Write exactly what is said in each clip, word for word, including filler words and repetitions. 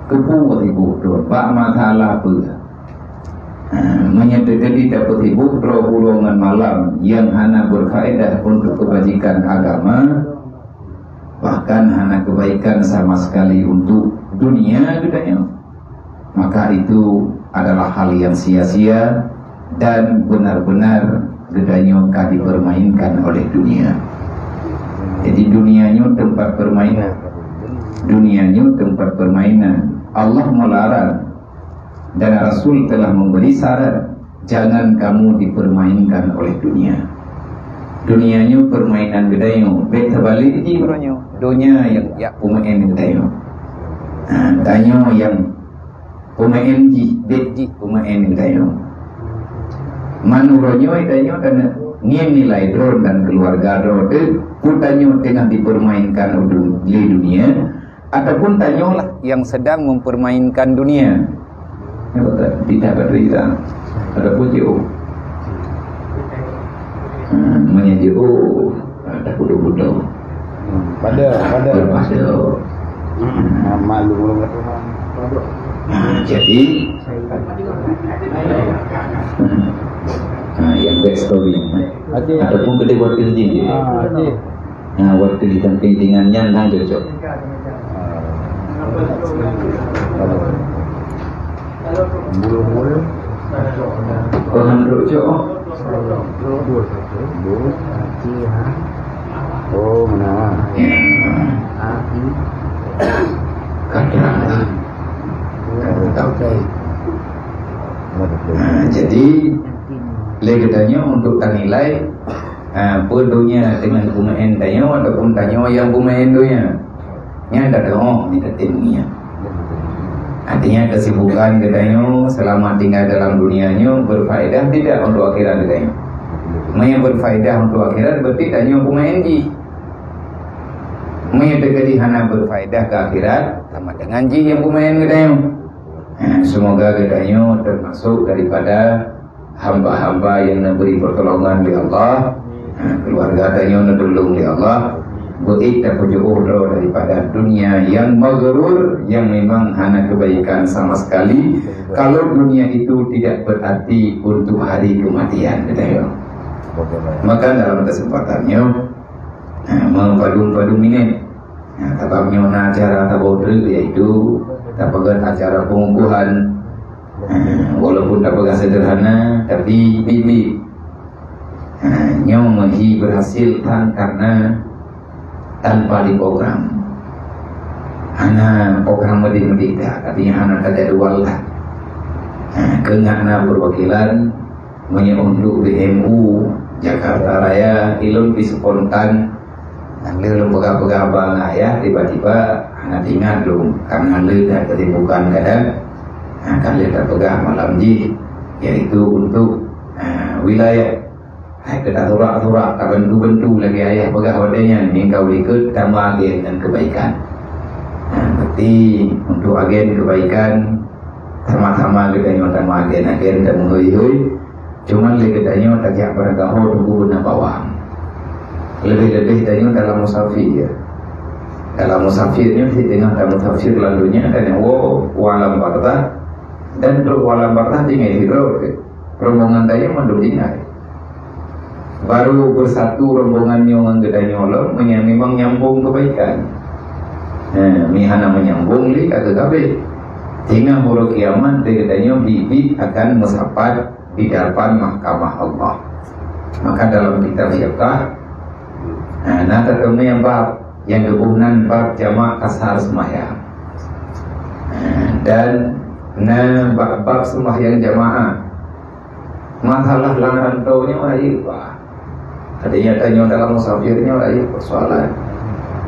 Keupeue sibôk droe bak masalah peue? Ha, meunyoe teukeudi tapeusibôk droe uroe ngon malam nyang hana berfaedah untuk kebajikan agama, bahkan hana kebaikan sama sekali untuk dunia geutanyoe, maka itu adalah hal yang sia-sia dan benar-benar geutanyoe ka dipermainkan oleh dunia. Jadi dunia nyoe tempat permainan. Dunia nyoe tempat permainan. Allah melarang dan Rasul telah memberi syarat, jangan kamu dipermainkan oleh dunia. Dunia nyoe permainan geutanyoe, bèk teubalik jih uroe nyoe. Donya nyang jak peumaén geutanyoe. Ha, tanyoe nyang peumaén jih, bèk jih peumaén geutanyoe. Man uroe nyoe tanyoe tanyoe ngieng nilai droe dan keluarga droe teuh, peue tanyoe teungoh dipermainkan lé dunia, ataupun tanyoe lah yang sedang mempermainkan dunia. Tidak berita. Ada pun jauh. Hmm, meunyoe jauh, ada bodoh-bodoh. Pada, pada. Pada. Hmm, maklum orang kata. Ha, jadi, ha, yang best story. Okey. Ataupun kedai waktu sendiri. Ah, okey. Ha, waktu di samping dengan nyan hang cocok. Bulu-bulu. Kau hang cocok. Bulu. Oh, mana? Ya. Kadang. Kadang tahu. Ha, jadi, lé geutanyoe untuk tanilai, ha, peue donya teungoh peumaén tanyoe ataupun tanyoe nyang peumaén donya. Nyan tadeungoe di até dunia. Artinya, kesibukan geutanyoe selama tinggal dalam dunia nyoe berfaedah tidak untuk akhirat geutanyoe? Meunyoe berfaedah untuk akhirat, berarti tanyoe peumaén jih. Meunyoe teukeudi hana berfaedah ke akhirat, sama dengan jih nyang peumaén geutanyoe. Ha, semoga geutanyoe termasuk daripada hamba-hamba yang diberi pertolongan oleh Allah. Ha, keluarga tanyoe neutulông oleh Allah. Beuék tapeujeuôh droe daripada dunia yang maghrur, yang memang hana kebaikan sama sekali. Kalau dunia itu tidak berarti untuk hari kematian, geutanyoe. Maka dalam kesempatan nyoe, ha, meupadum-padum minét. Ha, sabab nyoe na acara saboh treuk, yaitu tapeugét acara pengukuhan. Ha, walaupun tapeugah sederhana, tapi biet-biet. Ha, nyoe meuhi berhasil tan karena tanpa diprogram. Hana program meudeh-meudeh dah, artinya hana tajadwal dah. Ha, keu nyan na perwakilan, meunyoe untuk B M U Jakarta Raya, ilôn pi spontan, nyang lheueh lôn peugah-peugah haba ngon ayah, tiba-tiba hana teuingat lôn, karena lheueh that kesibukan kadang, ha, ka lheueh tapeugah malam jih, yaitu untuk, ha, wilayah. Hai, keu tasurak-surak, tabantu-bantu lagèe ayah peugah watèe nyan, ningkau likot, tamah agen ngon kebaikan. Ha, berarti untuk agen kebaikan, sama-sama geutanyoe tamah agen-agen, tameuhôi-hôi. Cuman lé geutanyoe tajak barangkaho teungku beuna bawang. Leubeh-leubeh tanyoe dalam musafir, ya. Dalam musafir nyoe, si teungoh tamusafir lam donya, tanyoe woe u alam barzakh, dan trok u alam barzakh tinggai sidroe. Rombongan tanyoe mandum tinggai. Baru beusatu rombongan nyoe ngon geutanyoe lom, meunyoe memang nyambong kebaikan. Nah, mi hana menyambong lé ka geugabeh. Teungoh uroe kiamat, geutanyoe biet-biet akan meusapat di hadapan mahkamah Allah. Maka dalam kitab fiqah, nah, na teuteumé bab nyang geuboh nan bab jamak asar seumayang. Nah, dan na bab-bab seumayang jamaah. Masalah lam rantau nyoe rayeuk, Pak. Artinya tanyoe dalam musafir nyoe rayeuk persoalan.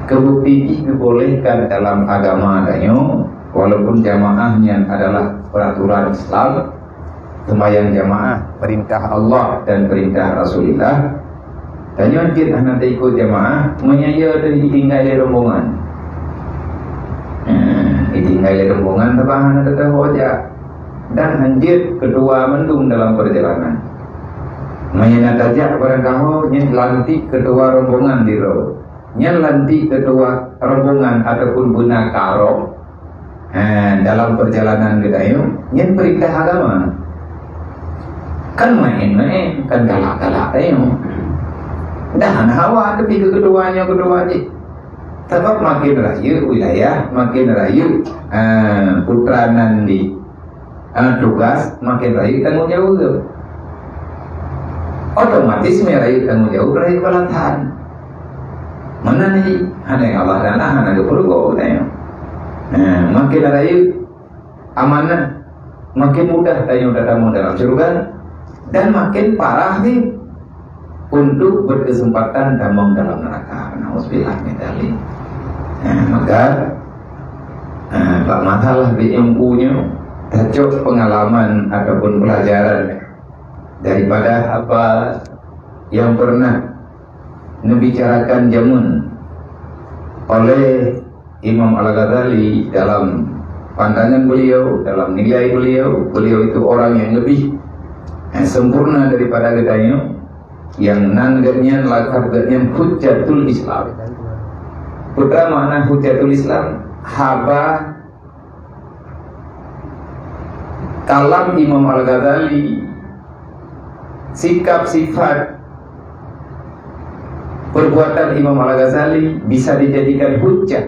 Keubeupie jih dibolehkan dalam agama tanyoe, walaupun jamaah nyan adalah peraturan Islam, seumayang jamaah perintah Allah dan perintah Rasulullah. Tanyoe jeuet hana taikot jamaah, meunyoe ya teuh ditinggai lé rombongan. Hmm, ditinggai lé rombongan, sabab hana teuh ho jak. Dan hanjeuet keudua mandum dalam perjalanan. Meunyoe na tajak barangkaho, nyan lantik keudua rombongan di droe. Nyan lantik keudua rombongan ataupun beuna karong. Ha, Dalam perjalanan geutanyoe, nyan perintah agama. Kan maén-maén, kan galak-galak tanyoe. Dah hana hawa tapi keu keudua nyoe keudua jih. Sabab makin rayeuk wilayah, makin rayeuk, eh, putra nan di, eh, tugas, makin rayeuk tanggong jaweueb. Otomatis meunan rayeuk tanggong jaweueb, rayeuk balasan. Meunan jih, hana Allah Taala hana geupeurugoe geutanyoe. Nah, makin rayeuk amanah, makin mudah tanyoe tatamong dalam syeuruga dan makin parah jih untuk berkesempatan tamong dalam neraka. Nauzubillah min dzalik. Nah, maka, nah, bak masalah B M U nyoe, tacok pengalaman ataupun pelajaran daripada apa yang pernah dibicarakan jameun oleh Imam Al-Ghazali dalam pandangan beliau, dalam nilai beliau, beliau itu orang yang lebih, eh, sempurna daripada geutanyoe, yang nan geuhnyan lakab geuhnyan Hujjatul Islam. Peue makna Hujjatul Islam? Haba kalam Imam Al-Ghazali, sikap sifat, perbuatan Imam Al-Ghazali bisa dijadikan hujjah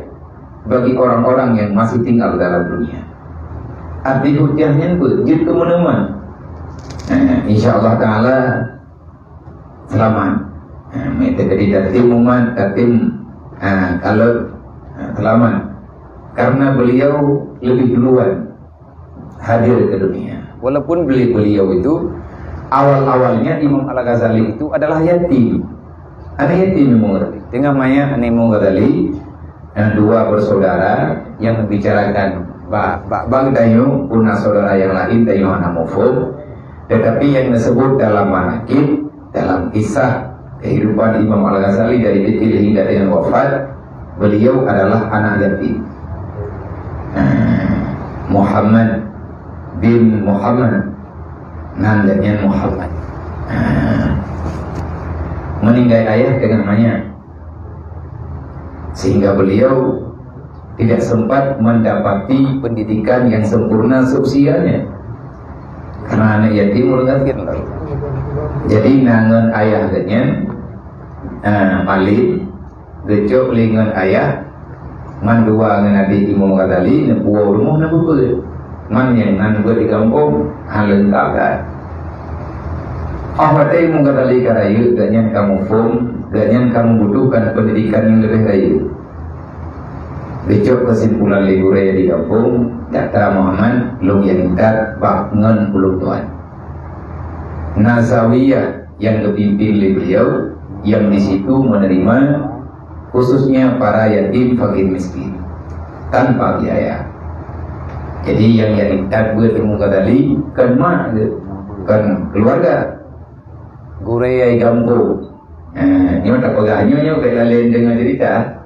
bagi orang-orang yang masih tinggal dalam dunia. Arti hujjah nyan peue? Jeuet keu meuneumang. Eh, insya Allah Taala selamat. Eh, meuteuk jadi tatim umat, tatim, eh, kalon, eh, selamat. Karena beliau lebih duluan hadir ke dunia. Walaupun beli-, beliau itu awal-awalnya Imam Al-Ghazali itu adalah yatim. Anak yatim Imam Ghazali. Tengah maya anak Imam Ghazali, yang dua bersaudara yang membicarakan ba-, ba-, bang dayu guna saudara yang lain dayu hana muphom. Tetapi yang disebut dalam manakib, dalam kisah kehidupan Imam Al-Ghazali dari kecil hingga dengan wafat, beliau adalah anak yatim. Ah, Muhammad bin Muhammad, nan geuhnyan Muhammad. Ah, meninggal ayah tengah maya, sehingga beliau tidak sempat mendapati pendidikan yang sempurna seusianya. Karena anak yatim ureueng gasien. Jadi, na ngon ayah geuhnyan, ah, malem, geucok lé ngon ayah, mandua ngon adék Imam Ghazali, neupuwoe rumoh neubeuet. Man nyang nan beuet di gampông, hana leungkap that. Óh watée Imam Ghazali ka rayeuk, geuhnyan ka muphom, geuhnyan ka membutuhkan pendidikan yang lebih rayeuk. Geucok kesimpulan lé gurée di gampông, gata Muhammad, lôn jak intat bak ngon ulôn tuan. Na zawiyah yang geupimpin lé beliau, yang di situ menerima khususnya para yatim fakir miskin tanpa biaya. Jadi, nyang jak intat beuet Imam Ghazali kon mak geuh, kon keluarga. Gurée gampông. Eh, nyoe tapeugah, nyoe, nyoe bék lalée deungoe cerita.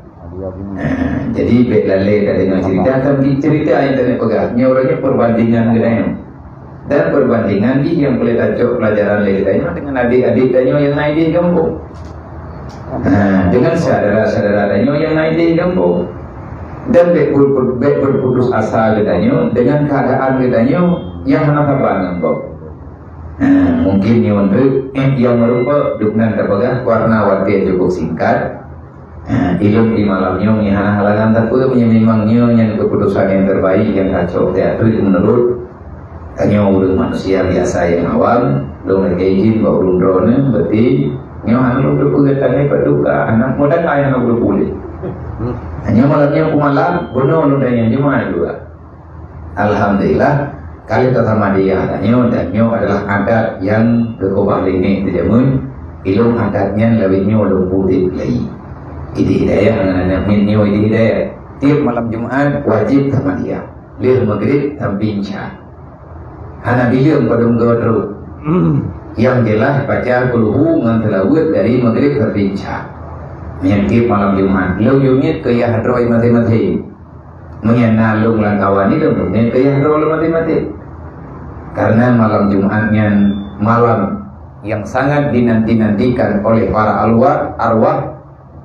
Eh, jadi bék lalée tadeungoe cerita, tapi cerita nyang tapeugah. Nyoe uroe nyoe perbandingan geutanyoe. Dan perbandingan jih nyang peureulée tacok pelajaran lé geutanyoe dengan adik-adik tanyoe nyang na di gampông. Eh, dengan syedara-syedara tanyoe nyang na di gampông. Dan bék ber-, bék berputus asa geutanyoe dengan keadaan geutanyoe nyang hana saban ngon gob. Nah, mungkin nyoe treuk, eh, nyang meurumpok, dum nan tapeugah, karna watée cukup singkat. Nah, ilôn di malam nyoe nyan hana halangan sapeue, meunyoe memang nyoe nyan keputusan yang terbaik, yang cocok, teuk treuk meunurot tanyoe ureueng manusia biasa nyang awam, lôn lakée izin bak ulôn droeneuh, berarti nyoe hana lôn teupeue tanggai paduka, hana modal ai hana ulôn puléh. Nyoe malam nyoe peumalam, bunoe lôn danyang jeumaáh juga. Alhamdulillah, ka lheueh tasamadiyah tanyoe, dan nyoe adalah adat nyang geukeubah lé nek teuh jameun, ilôn adat nyan lawét nyoe lôn udeb lagi. Idi Hidayah ngon aneuk miet nyoe Idi Hidayah. Tiep malam Jumat wajéb samadiyah. Lheueh Maghrib sampoe Isya. Hana bileueng padum goe treuk. Nyang jeulaih baca kulhu ngon seulaweuet dari Maghrib sampoe Isya. Nyan tiep malam Jumat. Lôn yue miet keu yah droe maséng-maséng. Meunyoe na lôn lam kawan nyoe, lôn miet keu yah droe lôn maséng-maséng. Karena malam Jumat nyan malam yang sangat dinanti-nantikan oleh para alwa-, arwah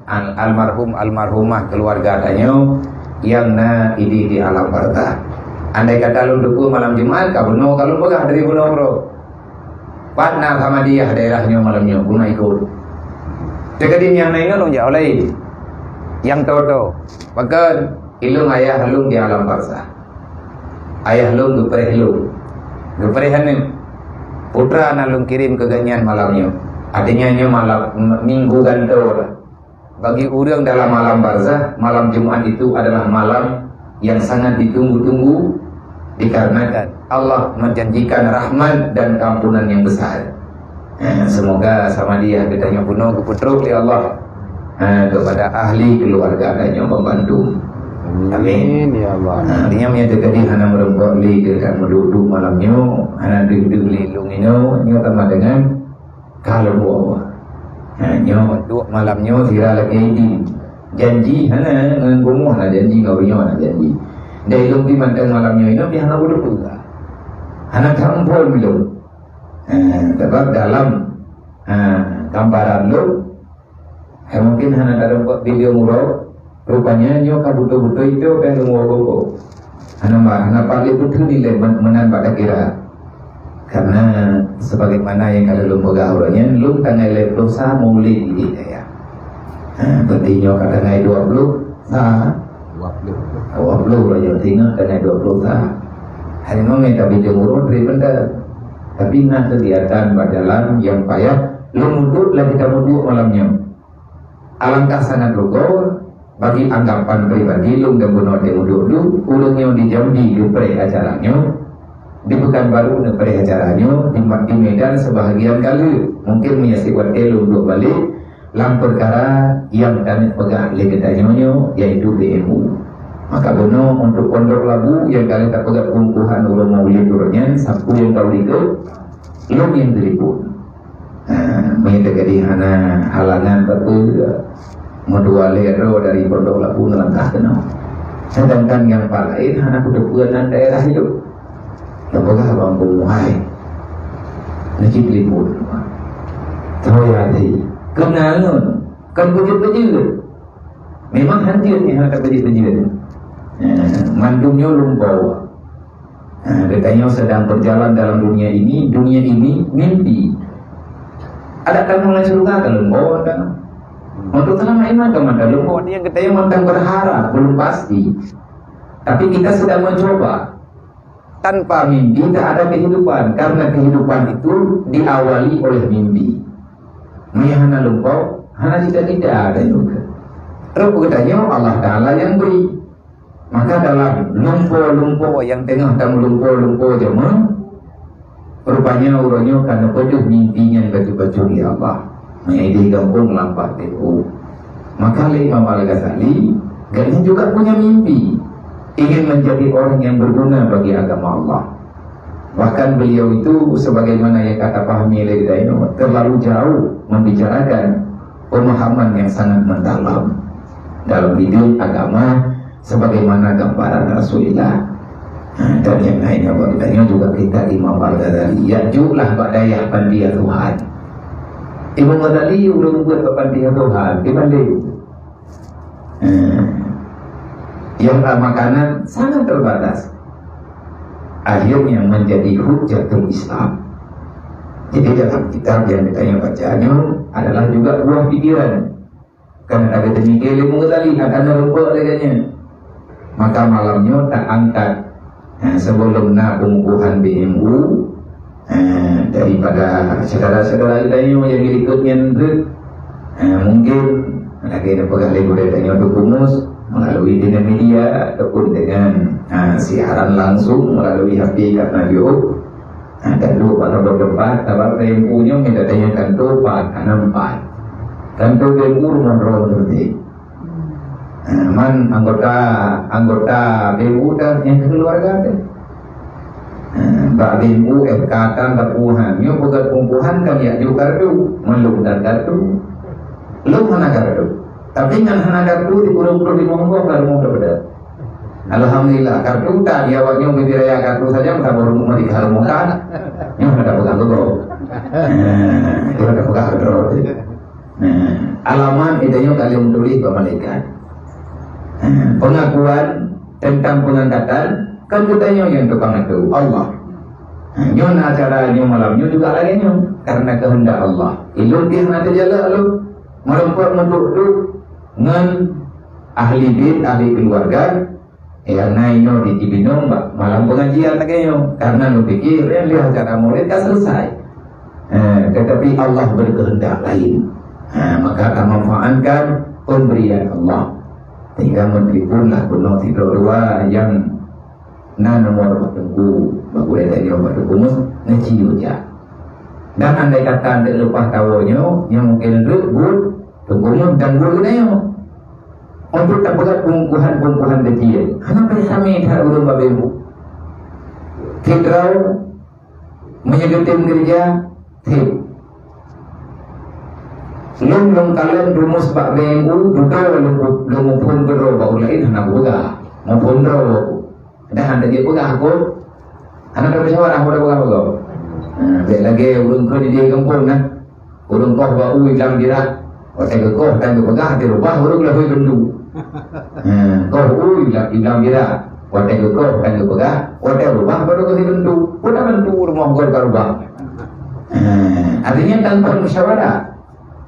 al-, almarhum, almarhumah keluarga tanyoe nyang na idéh di alam barzakh. Andai kata lôn teupeue malam Jumat, ka bunoe ka lôn peugah dari bunoe uroe. Pat na Ahmadiyah daerah nyoe malam nyoe, guna ikot. Teukeudi nyang na ingat lôn jak oleh nyang toto. Pakon ilôn ayah lôn di alam barzah. Ayah lôn geupreh lôn. Geupreh aneuk. Putra na lôn kirém keu gobnyan malam nyoe. Artinya nyoe malam minggu gantoe lah. Bagi ureuëng dalam alam barzah, malam Jumat itu adalah malam yang sangat ditunggu-tunggu dikarenakan Allah menjanjikan rahmat dan keampunan yang besar. Eh, semoga Ahmadiyah geutanyoe bunoe geupeutrok lé Allah, eh, kepada ahli keluarga geutanyoe banmandum. Amin. Amin, ya Allah. Nah, artinya meunyoe teukeudi hana meureumpok lé geutanyoe duek-duek malam nyoe, hana duek-duek lé lôn inoe, nyoe sama dengan ka lôn woe. Ha, nyoe duek malam nyoe sira lagèe idin. Janji hana, ngon bumoe hana janji, ngon ureueng nyoe hana janji. Dai lôn pih mantong malam nyoe inoe pih hana beutôi. Hana tampol lôn. Ha, sabab dalam, ha, gambaran lôn, hai mungkin hana tareumpok video uroe, rupanya nyoe ka beutôi-beutôi itu ka lôn woe gob. Hana ma-, hana pat lé beutôi nilai men-, meunan bak takira. Karena sebagaimana nyang ka lôn peugah uroe nyan, lôn tanggai lhèe ploh sa Maulid di Dayah. Ha, berarti nyoe ka tanggai dua ploh sa. Dua ploh. Dua ploh lah nyoe, singoh tanggai dua ploh sa. Hari nyoe mita bideueng uroe dari benda. Tapi na kegiatan bak jalan nyang payah lôn uduk lagi tamuduk malam nyoe. Alangkah sangat rugoe bagi anggapan pribadi lôn dan bunoe teuh uduk-uduk, ureueng nyoe di Jambi geupreh acara nyoe, di Pekanbaru neupreh acara nyoe, di Ma-, di Medan sebahagian kali. Mungkin meunyoe siwatèe lôn duek balek lam peukara nyang taneuk peugah lé geutanyoe nyoe, yaitu B M U. Maka bunoe untuk Pondok Labu nyang ka lheueh tapeugah peungukuhan uroe Maulid uroe nyan, sapeue nyang ka u likot, lôn nyang telepon. Ha, meunyoe teukeudi hana halangan, bagus juga. Meudua lhèe droe dari Pondok Labu neulangkah keunoe. Sedangkan nyang pat laén hana kuteupeu nan daerah hidup. Tapeugah bang peumuhai. Neucit libur. Toh ya di. Keunalan. Kon beujeuet-beujeuet. Memang hanjeuet nyang hana beujeuet-beujeuet. Ha, mandum nyoe lumpoe. Ha, geutanyoe sedang berjalan dalam dunia ini, dunia ini mimpi. Ada kamoe lam syeuruga ka lumpoe kan? Untuk seulama iman ka mantong lumpoe, nyang geutanyoe mantong berharap, belum pasti. Tapi kita sedang mencoba. Tanpa mimpi tak ada kehidupan, karena kehidupan itu diawali oleh mimpi. Meunyoe hana lumpoe, hana cita-cita ada juga. Terus geutanyoe Allah Taala nyang bri. Maka dalam lumpoe-lumpoe nyang teungoh tameulumpoe-lumpoe jameun, rupanya uroe nyoe ka neupeudeuh mimpi nyan bacut-bacut lé Allah. Meunyoe di gampông lam Pak T U. Maka lé Imam Al-Ghazali, gobnyan juga punya mimpi ingin menjadi orang yang berguna bagi agama Allah. Bahkan beliau itu sebagaimana yang ka tapahami lé geutanyoe, terlalu jauh membicarakan pemahaman yang sangat mendalam dalam bidang agama sebagaimana gambaran Rasulullah. Ha, dan yang lainnya bak geutanyoe juga kitab Imam Al-Ghazali. Ya'julah bak dayah panti asuhan. Imam Ghazali ureueng buet bak panti asuhan, di Bandung. Eh, yang makanan sangat terbatas. Akhirnya menjadi hujjatul Islam. Jadi dalam kitab yang geutanyoe baca nyoe adalah juga buah pikiran. Karena ada demikian ilmu tadi akan merupakan adanya. Maka malam nyoe tak angkat, eh, sebelum na pengukuhan B M U, eh, daripada saudara-saudara geutanyoe nyang di likot nyan tu, eh, mungkin lagèe neupeugah lé gurèe tanyoe Teungku Mus, melalui dengan media ataupun dengan, eh, siaran langsung melalui H P karena jauh. Eh, dan dua pada berdebat, tabak B M U nyoe minta tanya kantor empat, hana empat. Kantor B M U rumoh droe tu. Ha, man anggota, anggota B U dan nyang keuluwarga teuh. Ha, bak B U F K tan tapuhan. Nyoe peugah pungkuhan kan yak ju kartu, malum dan kartu. Lom hana kartu. Tapi ngan hana kartu di puluh puluh lima ongkong ka rumoh daripada. Alhamdulillah, kartu tak di awak nyoe bagi raya kartu saja maka baru mau di kartu kan. Nyoe hana pegang tu. Ha, itu hana pegang tu. Nah, alamat itu nyoe ka lheueh tuléh bak malaikat. Nah, pengakuan tentang pengangkatan Kan geutanyoe nyang tukang atur, Allah. Ha, nyoe na acara nyoe malam nyoe juga lagèe nyoe, karena kehendak Allah. Ilôn pih na teujalak lôn, meureumpok meuduek-duek ngon ahli bait, ahli keluarga, nyang na inoe di Cibinong bak malam pengajian lagèe nyoe. Karena lôn pikir, nyan lheueh acara Maulid ka selesai. Ha, tetapi Allah berkehendak lain. Ha, maka tamanfaatkan pemberian Allah. Sehingga meutelepon lah bunoe sidroe dua nyang na nomor bak Teungku, bak gurèe tanyoe bak Teungku Mus, neuci ujak. Dan andai kata deuek leupah tawoe nyoe, nyoe mungken reuet buet Teungku Mus dan gurèe geutanyoe. Untuk tapeugah peungukuhan-peungukuhan kecil. Hana payah ramé that ureueng bak beubu. Sidroe meunyoe geutem geureuja, tip. Lôn, lôn kalon rumus bak B M U, dudoe lôn, lôn muphom keudroe bak ureueng laén hana geupeugah. Muphom droe. Dah hana jeuet peugah aku. Hana tamusyawarah, hana peugah-peugah. Ha, bèk lagèe ureueng kheun di gampông na. Ureueng koh bak u lam birak. Watèe geukoh dan geupeugah, dirubah ureueng lahôi rindu. Ha, koh u lam, lam birak. Watèe geukoh dan geupeugah, watèe rubah baru geuseurindu. Peue na bantu rumoh gob ka rubah. Ha, artinya tanpa musyawarah.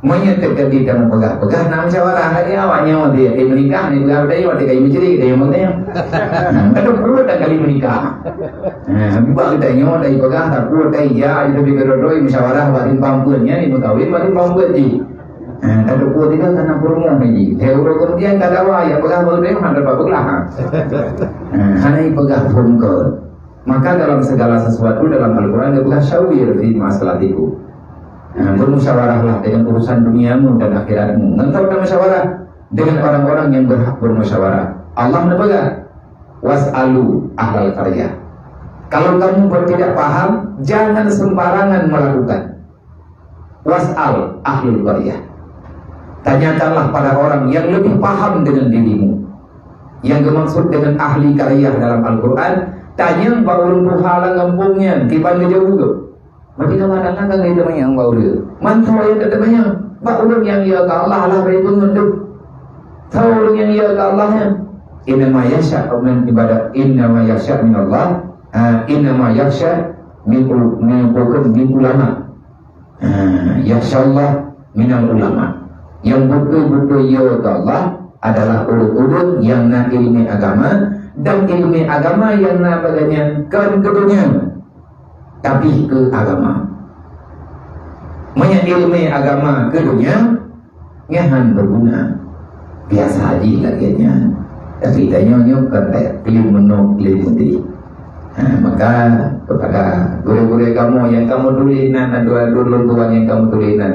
Meunyoe teujadi tameupeugah-peugah, na musyawarah lagèe awak nyoe, watèe meunikah, ni peugah watèe, watèe kayu meucri, kayu meuneuk. Ha, ka teupeu dan kali meunikah. Ha, bak geutanyoe, dari peugah, takue, tai ja, jadi keudroe-droe, musyawarah, bak simpang peuet nyan, ni meukawen, bak simpang peuet jih. Ha, ka teupeu tiga, kana peurumoh lagi. Hai ureueng keumudian, ka dawa, ya peugah, baru dia, hana dapat peugah. Ha, hana ipeugah phon keu. Maka dalam segala sesuatu dalam Al-Quran geupeugah syawir fi masalatikum. Nah, bermusyawarahlah dengan urusan duniamu dan akhiratmu. Engkau bermusyawarah dengan orang-orang yang berhak bermusyawarah. Allah neupeugah, "Was'alu ahlal qaryah." Kalau kamu bertidak paham, jangan sembarangan melakukan. Was'al ahlul qaryah. Tanyakanlah pada orang yang lebih paham dengan dirimu. Yang dimaksud dengan ahli qaryah dalam Al-Quran, tanyong bak ureueng tuha lam gampông nyan, kiban geujaweueb. Berarti nama anak kan geuteumanyong bak ureueng. Mantong ayat teumanyong bak ureueng nyang ya keu Allah lah bari beungeut tu. Tahu ureueng nyang ya keu Allah nyan. Innama yakhsya min ibadat, innama yakhsya min Allah, ah, innama yakhsya min ul-, min, bukan min ulama. Ha, yakhsya Allah minal ulama. Yang beutôi-beutôi ya keu Allah adalah ureueng-ureueng nyang na ileumèe agama, dan ileumèe agama nyang na bagian nyan kon keu donya, tapi keu agama. Meunyoe ileumèe agama keu donya, nyan han beuguna. Biasa jih lagèe nyan. Tapi tanyoe nyoe kon bèk klim meunoe klim meudeh. Ha, maka kepada guru-guru kamoe nyang kamoe tuléh nan, dua dulun tuan nyang kamoe tuléh nan.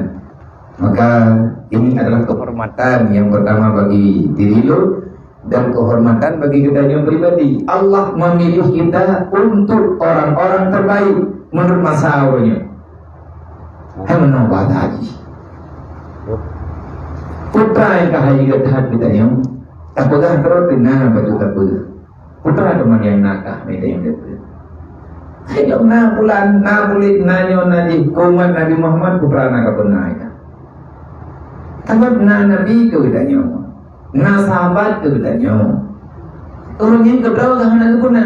Maka ini adalah kehormatan yang pertama bagi diri lôn dan kehormatan bagi geutanyoe pribadi. Allah memilih kita untuk orang-orang terbaik menurut masa awalnya. Hai meunoe bak haji. Peue nyang ka haji geuh that geutanyoe, tapeugah droe teuh na bacut tapeue. Peue teuma nyang na kah mita nyang geupeue. Hai lom na pulan, na buleuen, na nyoe, na jih, keu umat Nabi Muhammad peue na ka peuna ka. Sabab na nabi keu geutanyoe. Na sahabat keu geutanyoe. Ureueng nyang keudroe ka hana geupeuna.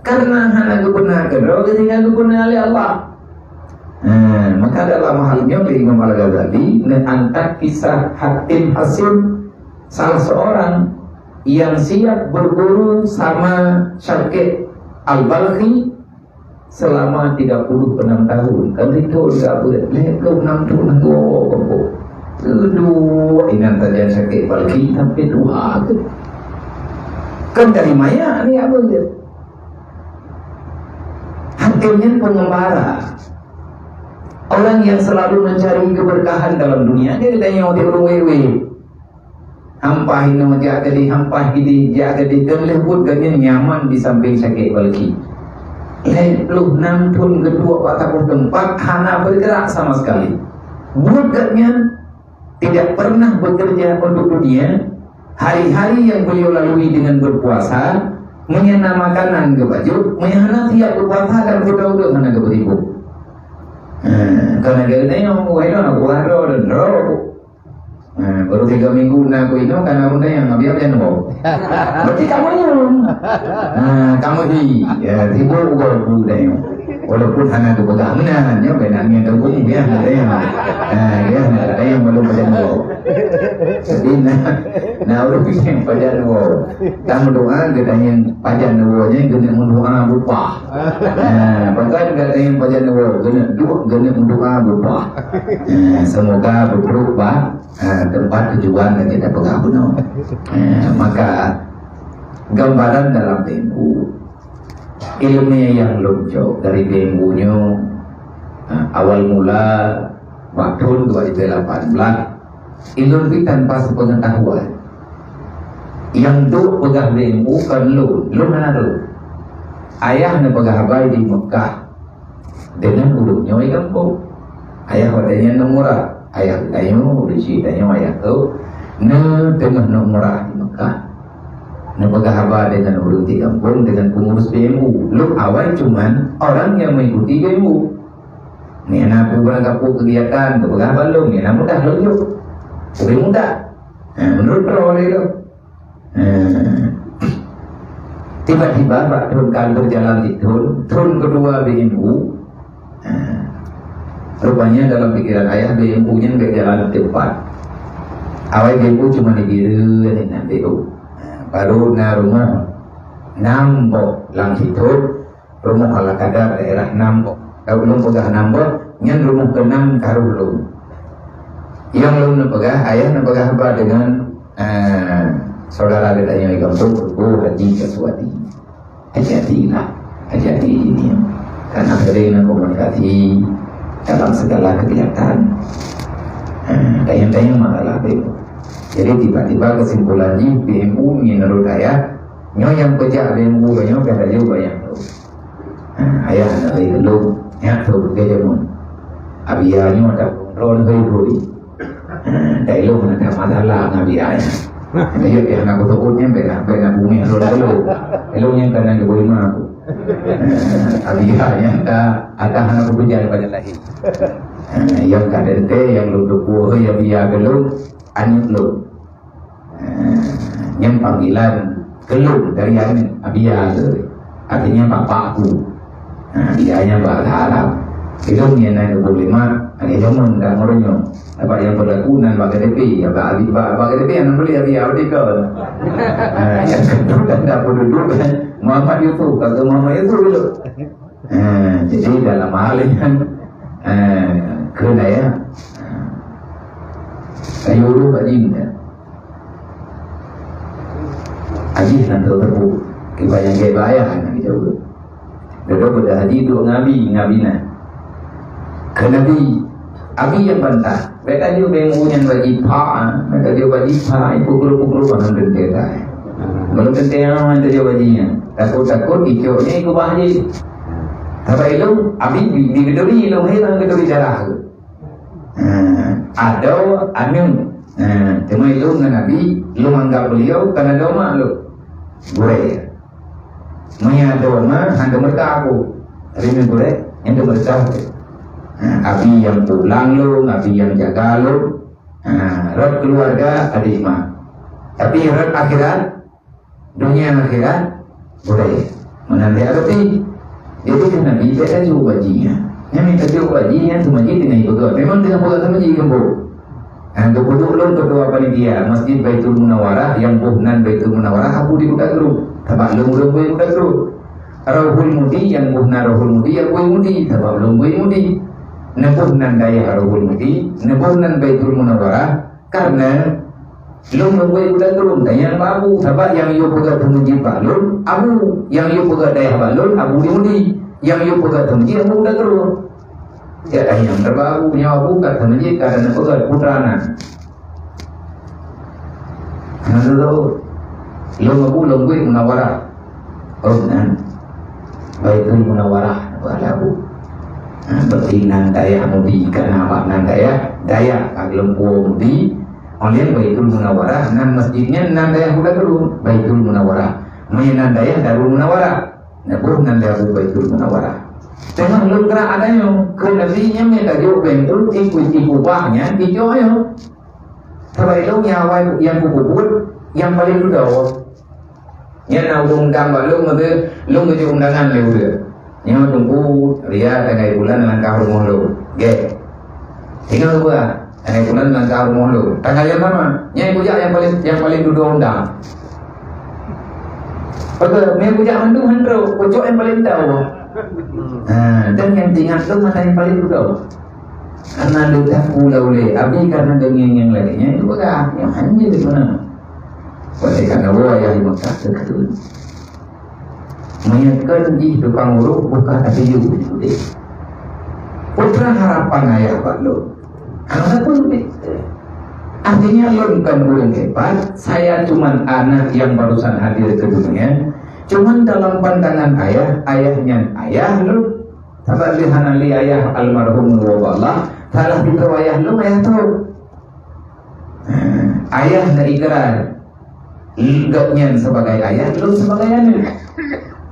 Karena hana geupeuna keudroe, geutinggai geupeuna lé Allah. Ha, maka dalam hal nyoe Imam Al-Ghazali neuangkat kisah Hatim Hasim, salah seorang yang siap berguru sama Syakik Al-Balkhi selama tiga puluh enam tahun. Kan itu enggak boleh. Lhèe ploh nam thôn dua keumpok. Aduh, inan sajan Syakik Balkhi sampai tua tu. Kan dari maya ni apa dia? Hatim nyan pengembara. Orang yang selalu mencari keberkahan dalam dunia. Dia ditanya oleh orang wewe. Hampah inoe jak keudeh, hampah keudeh jak keudeh, dan lheuh buet gobnyan nyaman di samping Syakik Balkhi. Lhèe ploh nam thôn geuduek bak saboh teumpat, hana bergerak sama sekali. Buet gobnyan tidak pernah bekerja untuk dunia. Hari-hari yang beliau lalui dengan berpuasa, meunyo na makanan geubacut, meunyo hana siap berpuasa dan udeueng hana geubeuribuk. Ha, karena dia kata, "Ya, Allah, ya, Allah, ya, Allah." Ha, baru tiga minggu na ku inoe, ka na ureueng tanyong, "Abi, ap jan woe?" Berarti kamoe nyoe. Ha, kamoe hi, ya, sibuk ugoe bu tanyong. Walaupun hana geupeugah meunan, nyoe bèk na ngieng teupeue, ya, na tanyong. Ha, ya, na tanyong, belum pajan woe. Jadi, na, na ureueng nyang pajan woe. Ka meudoa, geutanyong pajan woe nyan, geuneuk meudoa bupah. Ha, bahkan geutanyong pajan woe, geuneuk duek, geuneuk meudoa bupah. Ha, semoga beubrôk bak Ha, teumpat tujuan lagèe tapeugah bunoe. Ha, maka gambaran dalam B M U, ileumèe nyang lôn cok dari B M U nyoe, ha, awal mula bak thôn dua ribu lapan belas, ilôn pih tanpa sepeungetahuan. Nyang duek peugah B M U kon lôn, lôn hana rhot. Ayah neupeugah haba di Mekah, deungon ureueng nyoe gampông. Ayah watèe nyan na murah. Ayah tanyoe, ureueng chik tanyoe, ayah tu, na teungoh na murah di Mekah. Neupeugah haba deungon ureueng di gampông, deungon pengurus B M U. Lôn awai cuman orang yang mengikuti B M U. Nyan na peue barang kapot kegiatan, geupeugah haba lôn, nyan na mudah lôn jok. Lebih mudah. Ha, menurut droe lé lôn. Eh, tiba-tiba bak thôn ka berjalan di thôn, thôn kedua B M U, eh, rupanya dalam pikiran ayah B M U nyan bèk jalan teumpat. Awai B M U cuma di Bireuen nyan B M U. Eh, baru na rumoh nam boh lam sithôn, rumoh ala kadar daerah nam boh. Kalau ulôn peugah nam boh, nyan rumoh keunam karoh lôn. Nyang lôn neupeugah, ayah neupeugah haba deungon, eh, saudara geutanyoe di gampông, Teungku Haji Kaswati. Hati-hati lah, hati-hati ini. Karena sering komunikasi dalam segala kegiatan. Eh, tanyong-tanyong masalah B M U. Jadi tiba-tiba kesimpulan jih B M U menurut ayah, nyoe nyang peujak B M U nyoe ka laju banyak tu. Ha, ayah na lé geulong, nyak tu ke jameun. Abia nyoe dak droe hôi-hôi. Ha, dak ilong na dak masalah ngon abia nyan. Jadi pih hana kuteupot nyan bèk na, bèk na bungéh droe geulong. Ilong nyan ka na geubri ma aku. Ha, abia nyan ka, ata hana kupeujak pada lahé. Ha, nyang ka teuntèe, nyang lôn teupeue hôi abia geulong, aneuk lôn. Eh, nyan panggilan keu lôn dari aneuk, Abia tu. Artinya bapak aku. Ha, Abia nyan bahasa Arab. Ilôn nyan na geubri ma, lagèe jameun dak meureunyong. Dapat nyang peulaku nan bak K T P, ya, bak, bak, bak K T P nyang boleh Abia, beutôi kon. Ha, nyang keudua tanda penduduk kan Muhammad Yusuf, kata Muhammad Yusuf dulu. Eh, jadi dalam hal nyan, eh, keu dayah, eh, kayu ureueng bak jih nyan. Haji nan teuteupeu, kiban nyang gèt bak ayah nyan geujaweueb. Dudoe beuda haji duek ngon abi, ngon abi na. Keu Nabi, abi nyang bantah. Bèk tajok bèk nyan bak jih pha, bèk tajok bak jih pha, pukul-pukul bangon teuntèe tai. Bangon teuntèe nyan tajok bak jih nyan. Takot-takot icok nyan ikeubah jih. Sabab ilong, abi bi, bi geuturi ilong, hai lam geuturi darah tu. Ha, adoe aneuk. Ha, teuma ilong ngon abi, lôn anggap beliau kan adoe mak lôn. Gurèe. Meunyo adoe mak, han teumeureuka aku. Tapi meunyo gurèe, nyan teumeureuka aku. Ha, abi nyang pulang lôn, abi nyang jaga lôn. Ha, rot keuluwarga, adoe mak. Tapi rot akhirat, Donya akhirat, boleh. Meunan lé Arabi. Jadi, keu Nabi, bèk tajok bak jih nyan. Nyan mita tajok bak jih nyan, teuma jih teungoh ipeugah. Memang teungoh peugah sama jih geumbok. Ha, geupeudok lôn keudua panitia Masjid Baitul Munawarah, nyang boh nan Baitul Munawarah, Abu di Kuta Gru. Sabab lôn ureueng boh Kuta Gru. Rauhul Mudi, nyang boh nan Rauhul Mudi, Abu Mudi. Sabab lôn boh Mudi. Neuboh nan dayah Rauhul Mudi, neuboh nan Baitul Munawarah, Kareuna lôn lôn wèt budak droe, tanyong bak Abu, sabab nyang yue peugah teumeujieb bak lôn, Abu. Nyang yue peugah dayah bak lôn, Abu di Mudi. Nyang yue peugah teumeujieb, Abu budak droe. Ya, tanyong bak Abu, nyoe Abu ka teumeujieb, ka na peugah putra na. Hana lôn, lôn Abu lôn wèt Munawarah. Oh, nan. Baitul Munawarah, buat labu. Ha, berarti nan dayah Mudi, karena apa nan dayah, dayah ka geuleumpue Mudi, oleh Baitul Munawarah, nan masjidnya nan dayah budak dulu, Baitul Munawarah. Meunyo nan dayah Darul Munawarah, neuboh nan dayah Baitul Munawarah. Teuma lôn keurak adanyoe, keu Nabi nyan mita jok bengkulu, ikut-ikut bah nyan, dijok nyoe. Sabab ilôn nyang awai nyang kububuet nyang paleng dudoe. Nyan na ureuëng undang bak lôn, maksud lôn geujok undangan lé ureuëng. Nyoe Teungku Ria tanggai bulan lam langkah rumoh lôn. Gét. Tinggai geuba, tanggai bulan lam langkah rumoh lôn. Tanggai nyang sama. Nyan kujak nyang paleng, nyang paleng dudoe undang. Oke, meunan kujak mandum han trok, kujok nyang paleng dudoe. Ha, dan nyang teuingat lôn masa nyang paleng dudoe. Karena lé taku lau lé, abi karena deungieng nyang lagée nyan itu peugah, nyang hana di mana. Oleh karena woe ayah di Mekah teukeun. Meunyoe kon jih tukang uruek buka tapi yu. Putra harapan ayah bak lôn. Anak pun lebih. Artinya lôn kan ureuëng hebat, saya cuman anak yang barusan hadir ke dunia. Cuman dalam pandangan ayah, ayah nyan ayah lôn. Sabab lé hana lé ayah almarhum Allah, salah sidroe ayah lôn ayah tu. Ha, ayah na ikrar. Gobnyan sebagai ayah, lôn sebagai aneuk.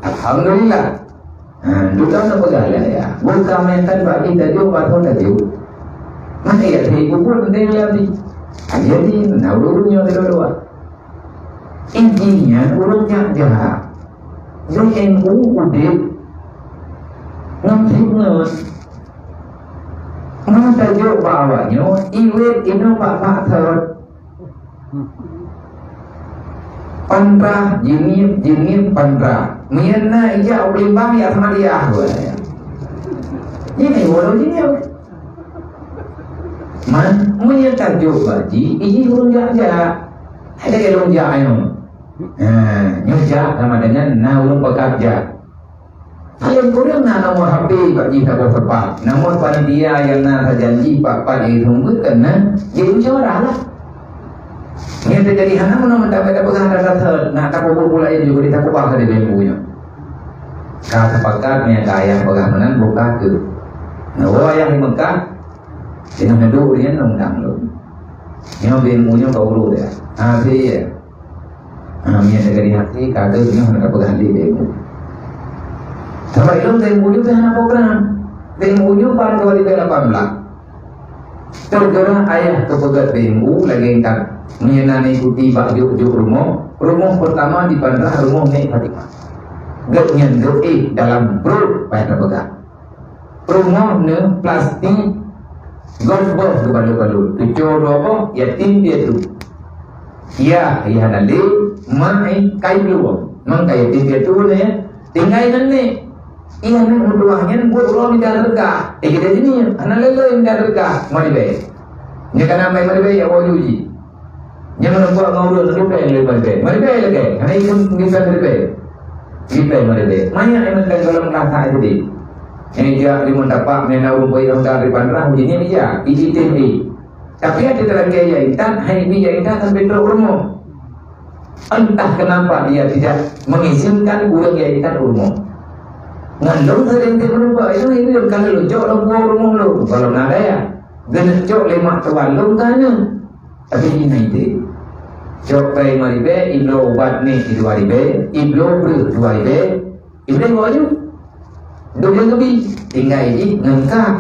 Alhamdulillah. Ha, dudoe na peugah lé ayah. Bukan main kan bagi tajok, batu tajok. Mana ya, saya kubur nanti lagi. Jadi, na urut nyoe dua-dua. Intinya, urut jak-jak. B N U udeb ngon fitnah. Ngon tajok bak awak nyoe, iwet inoe bak-bak thot. Pantra, jiniep, jiniep, pantra. Meunyoe na ijak u Palembang, ya sama dia. Ini walau jiniep. Man, meunyoe tajok bak jih, iji ureuëng jak-jak. Ada ke ureuëng jak nyoe. Ha, nyoe jak sama dengan na ureuëng peugah jak. Paléng kureueng na nomor H P bak jih saboh teumpat. Nomor panitia nyang na tajanji pat-pat nyang jiseumeubeuet keunan jeuet musyawarah lah. Nyang teujadi hana meunan mantong beda peugah data thot, nak tapeubuet pula nyang jeuet tapeubah keu dibée buku nyoe. Ka teupakat nyang ka ayah peugah meunan buka keu. Nah, woe ayah di Mekah, singoh neuduek ureuëng nyan undang lôn. Nyoe bée buku nyoe ka urut ya. Ha, si ya. Ha, meunyoe teuka di hati, ka deuh nyoe hana peugah lé B M U. Sabab ilôn B M U nyoe hana program. B M U nyoe ban dua ribu lapan belas. Tergeurah ayah keupeugöt B M U lagée nyan. Meunyoe na ikuti bak jok-jok rumoh, rumoh pertama di Bandrah rumoh Nek Fatimah. Gobnyan geuéh dalam brosur payah tapeugah. Rumoh neu plastik, gob boh geubalot-balot, tucoe dua boh, yatim piatu. Ya, ya hana lé, mak ai kai blueng. Mang kai yatim piatu neu ya. Tinggai nan neh. Iya neu meutuah nyan buet uroe mita reuga. Eh, kita sini, hana lé-lé mita reuga. Mau dibée. Nyoe kana mai mau dibée, ya, woe uji. Jangan buat ngau urut ribet, ribet, ribet. Ribet lagi. Hana ikut ribet, ribet. Ribet, ribet. Banyak yang mentang dalam rasa itu di. Yang dia di mentapak, yang nak rumput yang dari bandar, bunyinya dia. Isi tim di. Tapi ada dalam gaya intan, hai bi ya intan sampai teruk rumah. Entah kenapa dia tidak mengizinkan urang ya intan rumah. Ngan lôn sering ke berubah, itu, itu yang kalau lôn cok lôn buang rumah lôn. Kalau nak ada ya. Geuneuk cok lé mak tuan lôn ka nyoe. Tapi di na idéh. Cok pèng lima ribèe, ibloe ubat neh dua ribèe, ibloe breueh dua ribèe, ibloe lima baju. Dua buleuen leubeh, tinggai jih ngon kah.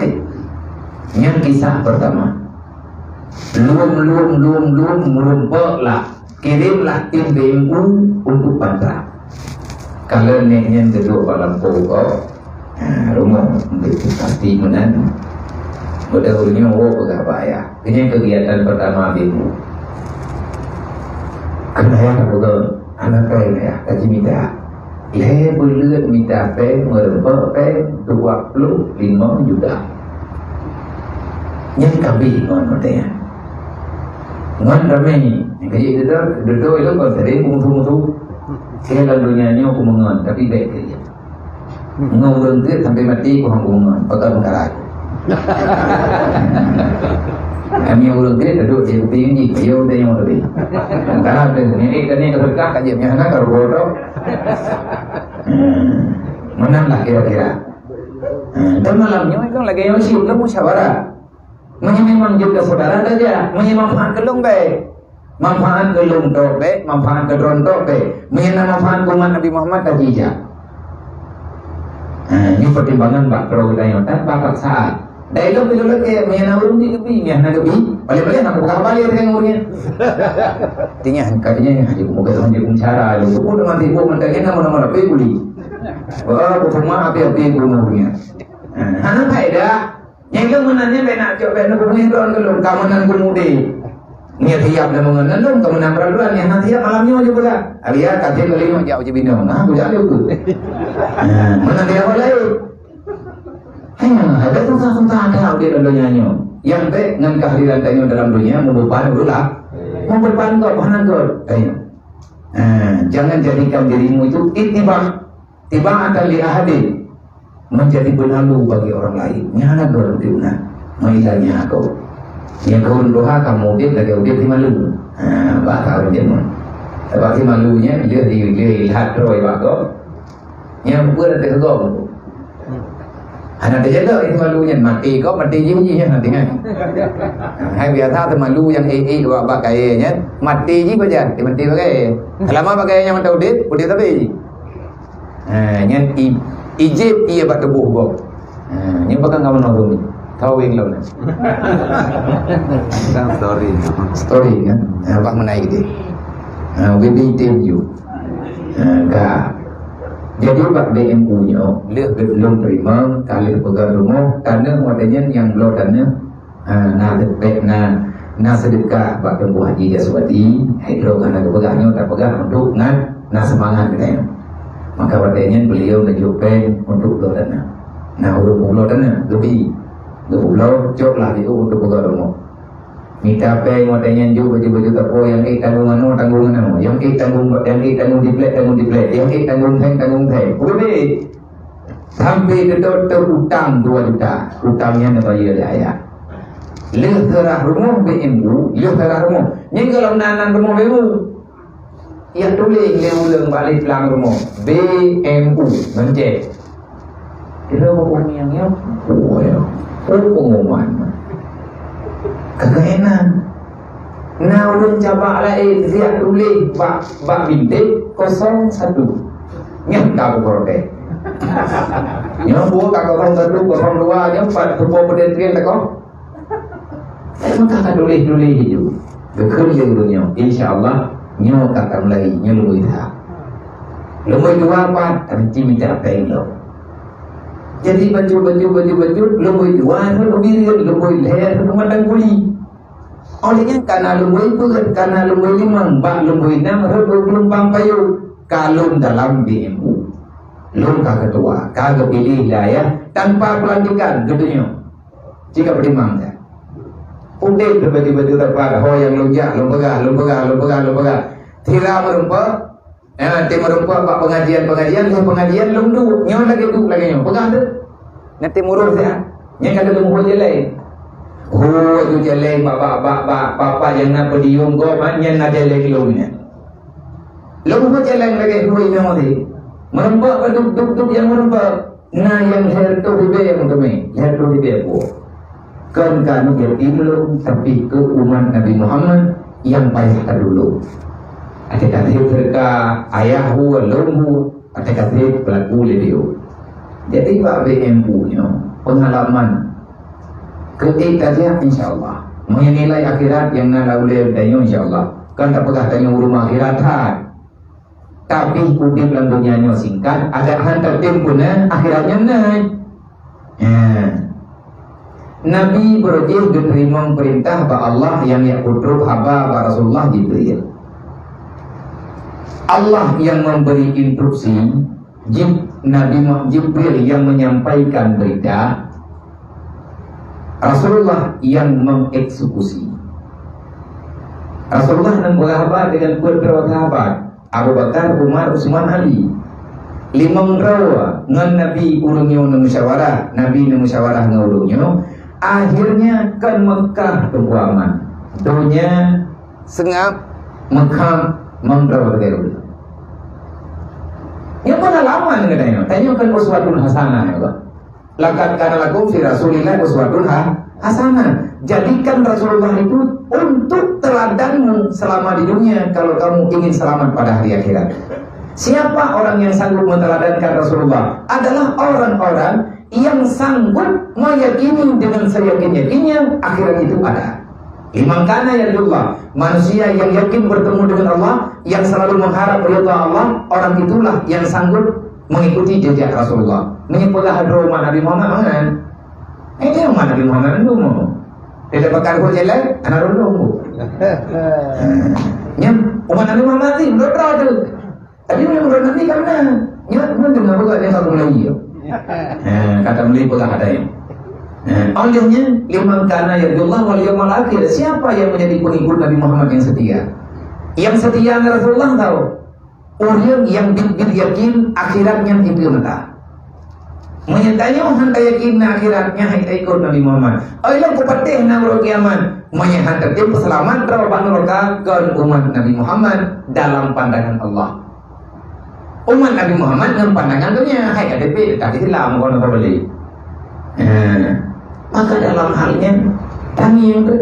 Nyan kisah pertama. Lom, lom, lom, lom, meurumpok lah. Kirimlah tim B M U untuk Bantra. Kalau nek nyan geudok bak lampôh ko, ha, rumoh, pasti meunan. Beudôh nyoe woe peugah bak ayah. Nyan kegiatan pertama B M U. Keuneuk ayah peugah, aneuk ayah, ka jimita. Lhèe buleuen mita pèng, meureumpok pèng dua ploh limong juta. Nyan ka abéh ngon watèe nyan. Ngon ramè, nyang ka jeuet dudoe, dudoe ilôn kon sering musu-musu. Keu lam donya nyoe kumeungon, tapi bèk keu jeuet. Ngon ureueng gèt sampai maté kuhong kumeungon, pakon meukarat. Kami ureueng gèt dudoe di kuping jih, yo udah nyoe tapi. Karena ada ni, eh, tadi ka sedekah, ka jeuet nyan, kan, ka rugoe. Hmm. Meunan lah kira-kira. Hmm, dan malam nyoe itu lagèe nyoe sih, ulôn musyawarah. Meunyoe memang jeuet keu syedara, tajak. Meunyoe manfaat keu lôn, bèk. Manfaat keu lôn tok, bèk. Manfaat keu droen tok, bèk. Meunyoe na manfaat keu umat Nabi Muhammad, tajijak. Ha, ini pertimbangan bak droe geutanyoe, tan bak paksaan. Dai lom bila lagèe, meunyo na ureueng bi geubi, nyan na geubi. Paléng-paléng na buka balik dengan ureueng nyan. Tinggal, katanya, "Aduh, moga Tuhan jadi pengacara." Lu sebut dengan sibuk, mantap, kan, nama-nama, tapi kuli. Oh, percuma, api-api, guru-gurunya. Nah, hana faedah. Nyang lôn meunan nyan bèk nak cok, bèk nak hubungi droen keu lôn, ka meunan keu mude. Ngieng siap dah meunan lôn, ka meunan peuraturan, nyang hana siap malam nyoe jeuet peugah. Alia ka tem lima jak uji binoe. Nah, bujak lé uku. Nah, meunan dia awak lain. Hanya ada susah-susah ada di dalam dunia nyoe. Yang baik ngan kehadiran tanyoe dalam dunia membeban ulah. Membeban kau, hana kau. Ayo. Nah, jangan jadikan dirimu itu itibak. Tiba'atan li ahadin, menjadi benalu bagi orang lain. Nyan hana geuh udép na. Meuilanya aku. Nyan keu ureueng tuha kamoe udép lagèe udép di malu. Ha, bah ka ureueng jameun. Sabab di malu nyan lheueh di, lheueh ilhat droe bak gob. Nyan buet ateueh gob. Hana teujaga di malu nyan, maté gob, maté jih, jih nyan, maté nyan. Hai biasa teumalu nyang ék-ék bak, bak kayèe nyan, maté jih pajan, maté bak kayèe. Selama bak kayèe nyan mantong udép, udép sabe jih. Ha, nyan i-, ijép ié bak tuboh gob. Ha, nyan peugah ngon meunoe. Kaweng lom nyan. Kan story. Story kan? Ha, bah meunai geude. Ha, we be tem you. Ha, ka. Jadi bak B M U nyoe, lheueh geutlông teurimong, ka lheueh peugah rumoh, taneuk watèe nyan nyang bloe taneuk, Ha, na seupek, na, na seudeukah bak Teungku Haji Jaswadi, hai droe ka na geupeugah nyoe, tapeugah untuk ngan na seumangat geutanyoe. Maka watèe nyan beliau neujok péng untuk bloe taneuk. Na ureueng peubloe taneuk, geubi. Geupubloe, cok lah jiôh untuk peugah rumoh. Mita péng watèe nyan jok baju-baju sapo nyang ék tanggong anoe, tanggong anoe. Nyang ék tanggong, nyang ék tanggong diplek, tanggong diplek. Nyang ék tanggong thèng, tanggong thèng. Geubi. Sampai teutôp utang dua juta. Utang nyan neubayeue lé ayah. Lheueh seurah rumoh B M U, lheueh seurah rumoh. Nyan gohlom na nan rumoh B M U. Yak tuléh lé ureueng bak lé plang rumoh. B M U, ngon cèk. Kira ureueng nyang nyoe, oh, ya. Oh, pengumuman. Kagak enak. Na ureueng cabak laén siap tuléh bak, bak bintéh kosong satu. Nyan ka kuprotes. Nyoe buet ka kosong satu, kosong dua, nyoe pat tuboh peudeh trian teukoh. Maka ka tuléh-tuléh ju. Geukheun lé ureueng nyoe, insya Allah, nyoe ka tamulai, nyoe lumboi that. Lumboi dua pat, tapi mita péng lom. Jadi bacut, bacut, bacut, bacut, lumboi dua, lumboi lhèe, lumboi lhèe, lumboi matang kuli. Óh lheueh nyan ka na lumboi peuet, ka na lumboi limong, bak lumboi nam rhot u geulumbang payong, ka lôn dalam B M U. Lôn ka keutua, ka geupiléh lé ayah tanpa pelantikan geutanyoe. Cit ka peutimang nyan. Udép lé baju-baju teuplat, ho nyang lôn jak, lôn peugah, lôn peugah, lôn peugah, lôn peugah. Sira meurumpok, Eh, teumeureumpok bak pengajian-pengajian, lheueh pengajian lôn duek. Nyoe lagèe duek lagèe nyoe. Peugah teuh. Nyan teumeureumpok siat. Nyan ka lôn ho jeleng. Ho jeleng bak, bak, bak, bak, bak, bak nyang na podium gob, nyan na jeleng lôn nyan. Lôn ho jeleng lagèe ho inoe teuh. Meurumpok ka duek, duek, duek nyang meurumpok. Na nyang lhèe reutôh ribèe nyang teumé, lhèe reutôh ribèe buet. Kon keu aneuk yatim lôn, tapi keu umat Nabi Muhammad nyang payah tatulông. Até ka sép seudeukah, ayah hu, lôn hu, até ka sép peulaku lé beliau. Jadi bak B M U nyoe, peungalaman keu ék tajak, insya Allah. Meunyoe nilai akhirat nyang na lam ulèe tanyoe, insya Allah. Kan tapeugah tanyoe u rumoh akhirat that. Tapi udép lam donya nyoe singkat, adak han tatem pun na, akhirat nyan na. Ha. Nabi beureujeih geuteurimong peurintah bak Allah nyang jak peutrok haba bak Rasulullah Jibril. Allah nyang memberi instruksi, Jib-, Nabi Mu-, Jibril nyang menyampaikan berita, Rasulullah nyang mengeksekusi. Rasulullah neupeugah haba deungon peuet droe sahabat. Abu Bakar, Umar, Utsman, Ali. Limong droe ngon Nabi ureueng nyoe neumusyawarah, Nabi neumusyawarah ngon ureueng nyoe, akhirnya kon Meukah teungku aman. Donya seungab, Meukah mandum lagèe ureueng. Nyoe peungalaman geutanyoe, tanyoe kan uswatun hasanah, ya, Pak. Laqad kana lakum fi Rasulillah uswatun ha-, hasanah. Jadikan Rasulullah itu untuk teladanmu selama di dunia kalau kamu ingin selamat pada hari akhirat. Siapa orang yang sanggup menteladankan Rasulullah? Adalah orang-orang yang sanggup meyakini dengan seyakin-yakinnya akhirat itu ada. Liman kana yarjullah, manusia yang yakin bertemu dengan Allah, yang selalu mengharap ridha Allah, orang itulah yang sanggup mengikuti jejak Rasulullah. Meunyoe peugah droe umat Nabi Muhammad, mangat. Eh, dia umat Nabi Muhammad dulu mau. Dia dapatkan buat jalan, anak dulu. Nya, umat Nabi Muhammad ni, belum tahu tu. Tapi memang ureueng Nabi ka meunan. Nyan pun teungoh peugah lé kaum Melayu. Eh, kata Melayu peugah ada nyan. Eh, oleh nyan, liman kana yarjullah wal yaumal akhir. Siapa yang menjadi pengikut Nabi Muhammad yang setia? Yang setia ngon Rasulullah tahu. Ureueng yang biet-biet yakin akhirat nyan di mata. Meunyoe tanyoe hana yakin na akhirat, nyan hai ikot Nabi Muhammad. Oi lom kupatéh na uroe kiamat. Meunyoe hana teupeue seulamat droe bak nuraka kon umat Nabi Muhammad dalam pandangan Allah. Umat Nabi Muhammad ngon pandangan dunia, hai ka teupeue ka Islam kon ka boleh. Eh, maka dalam hal nyan, tangieng tu,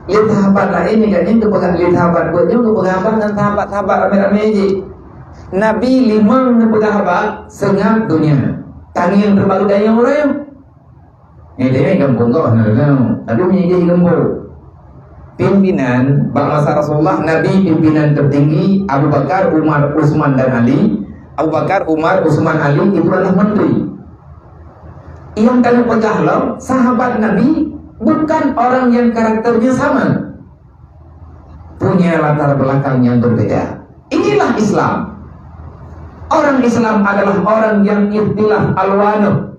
lé sahabat laén ni kan nyan geupeugah lé sahabat buet nyoe geupeugah ngon sahabat-sahabat ramé-ramé jih. Nabi limong neupeugah haba seungab donya. Tangieng teuh baru dayong ureueng. Nyan gampông goh na deungoe, tapi meunyoe jih gampông. Pimpinan bak masa Rasulullah, Nabi pimpinan tertinggi Abu Bakar, Umar, Utsman dan Ali. Abu Bakar, Umar, Utsman, Ali itu adalah menteri. Yang kami peugah lom, sahabat Nabi bukan orang yang karakternya sama. Punya latar belakang yang berbeda. Inilah Islam. Orang Islam adalah orang yang ikhtilaf alwanuh,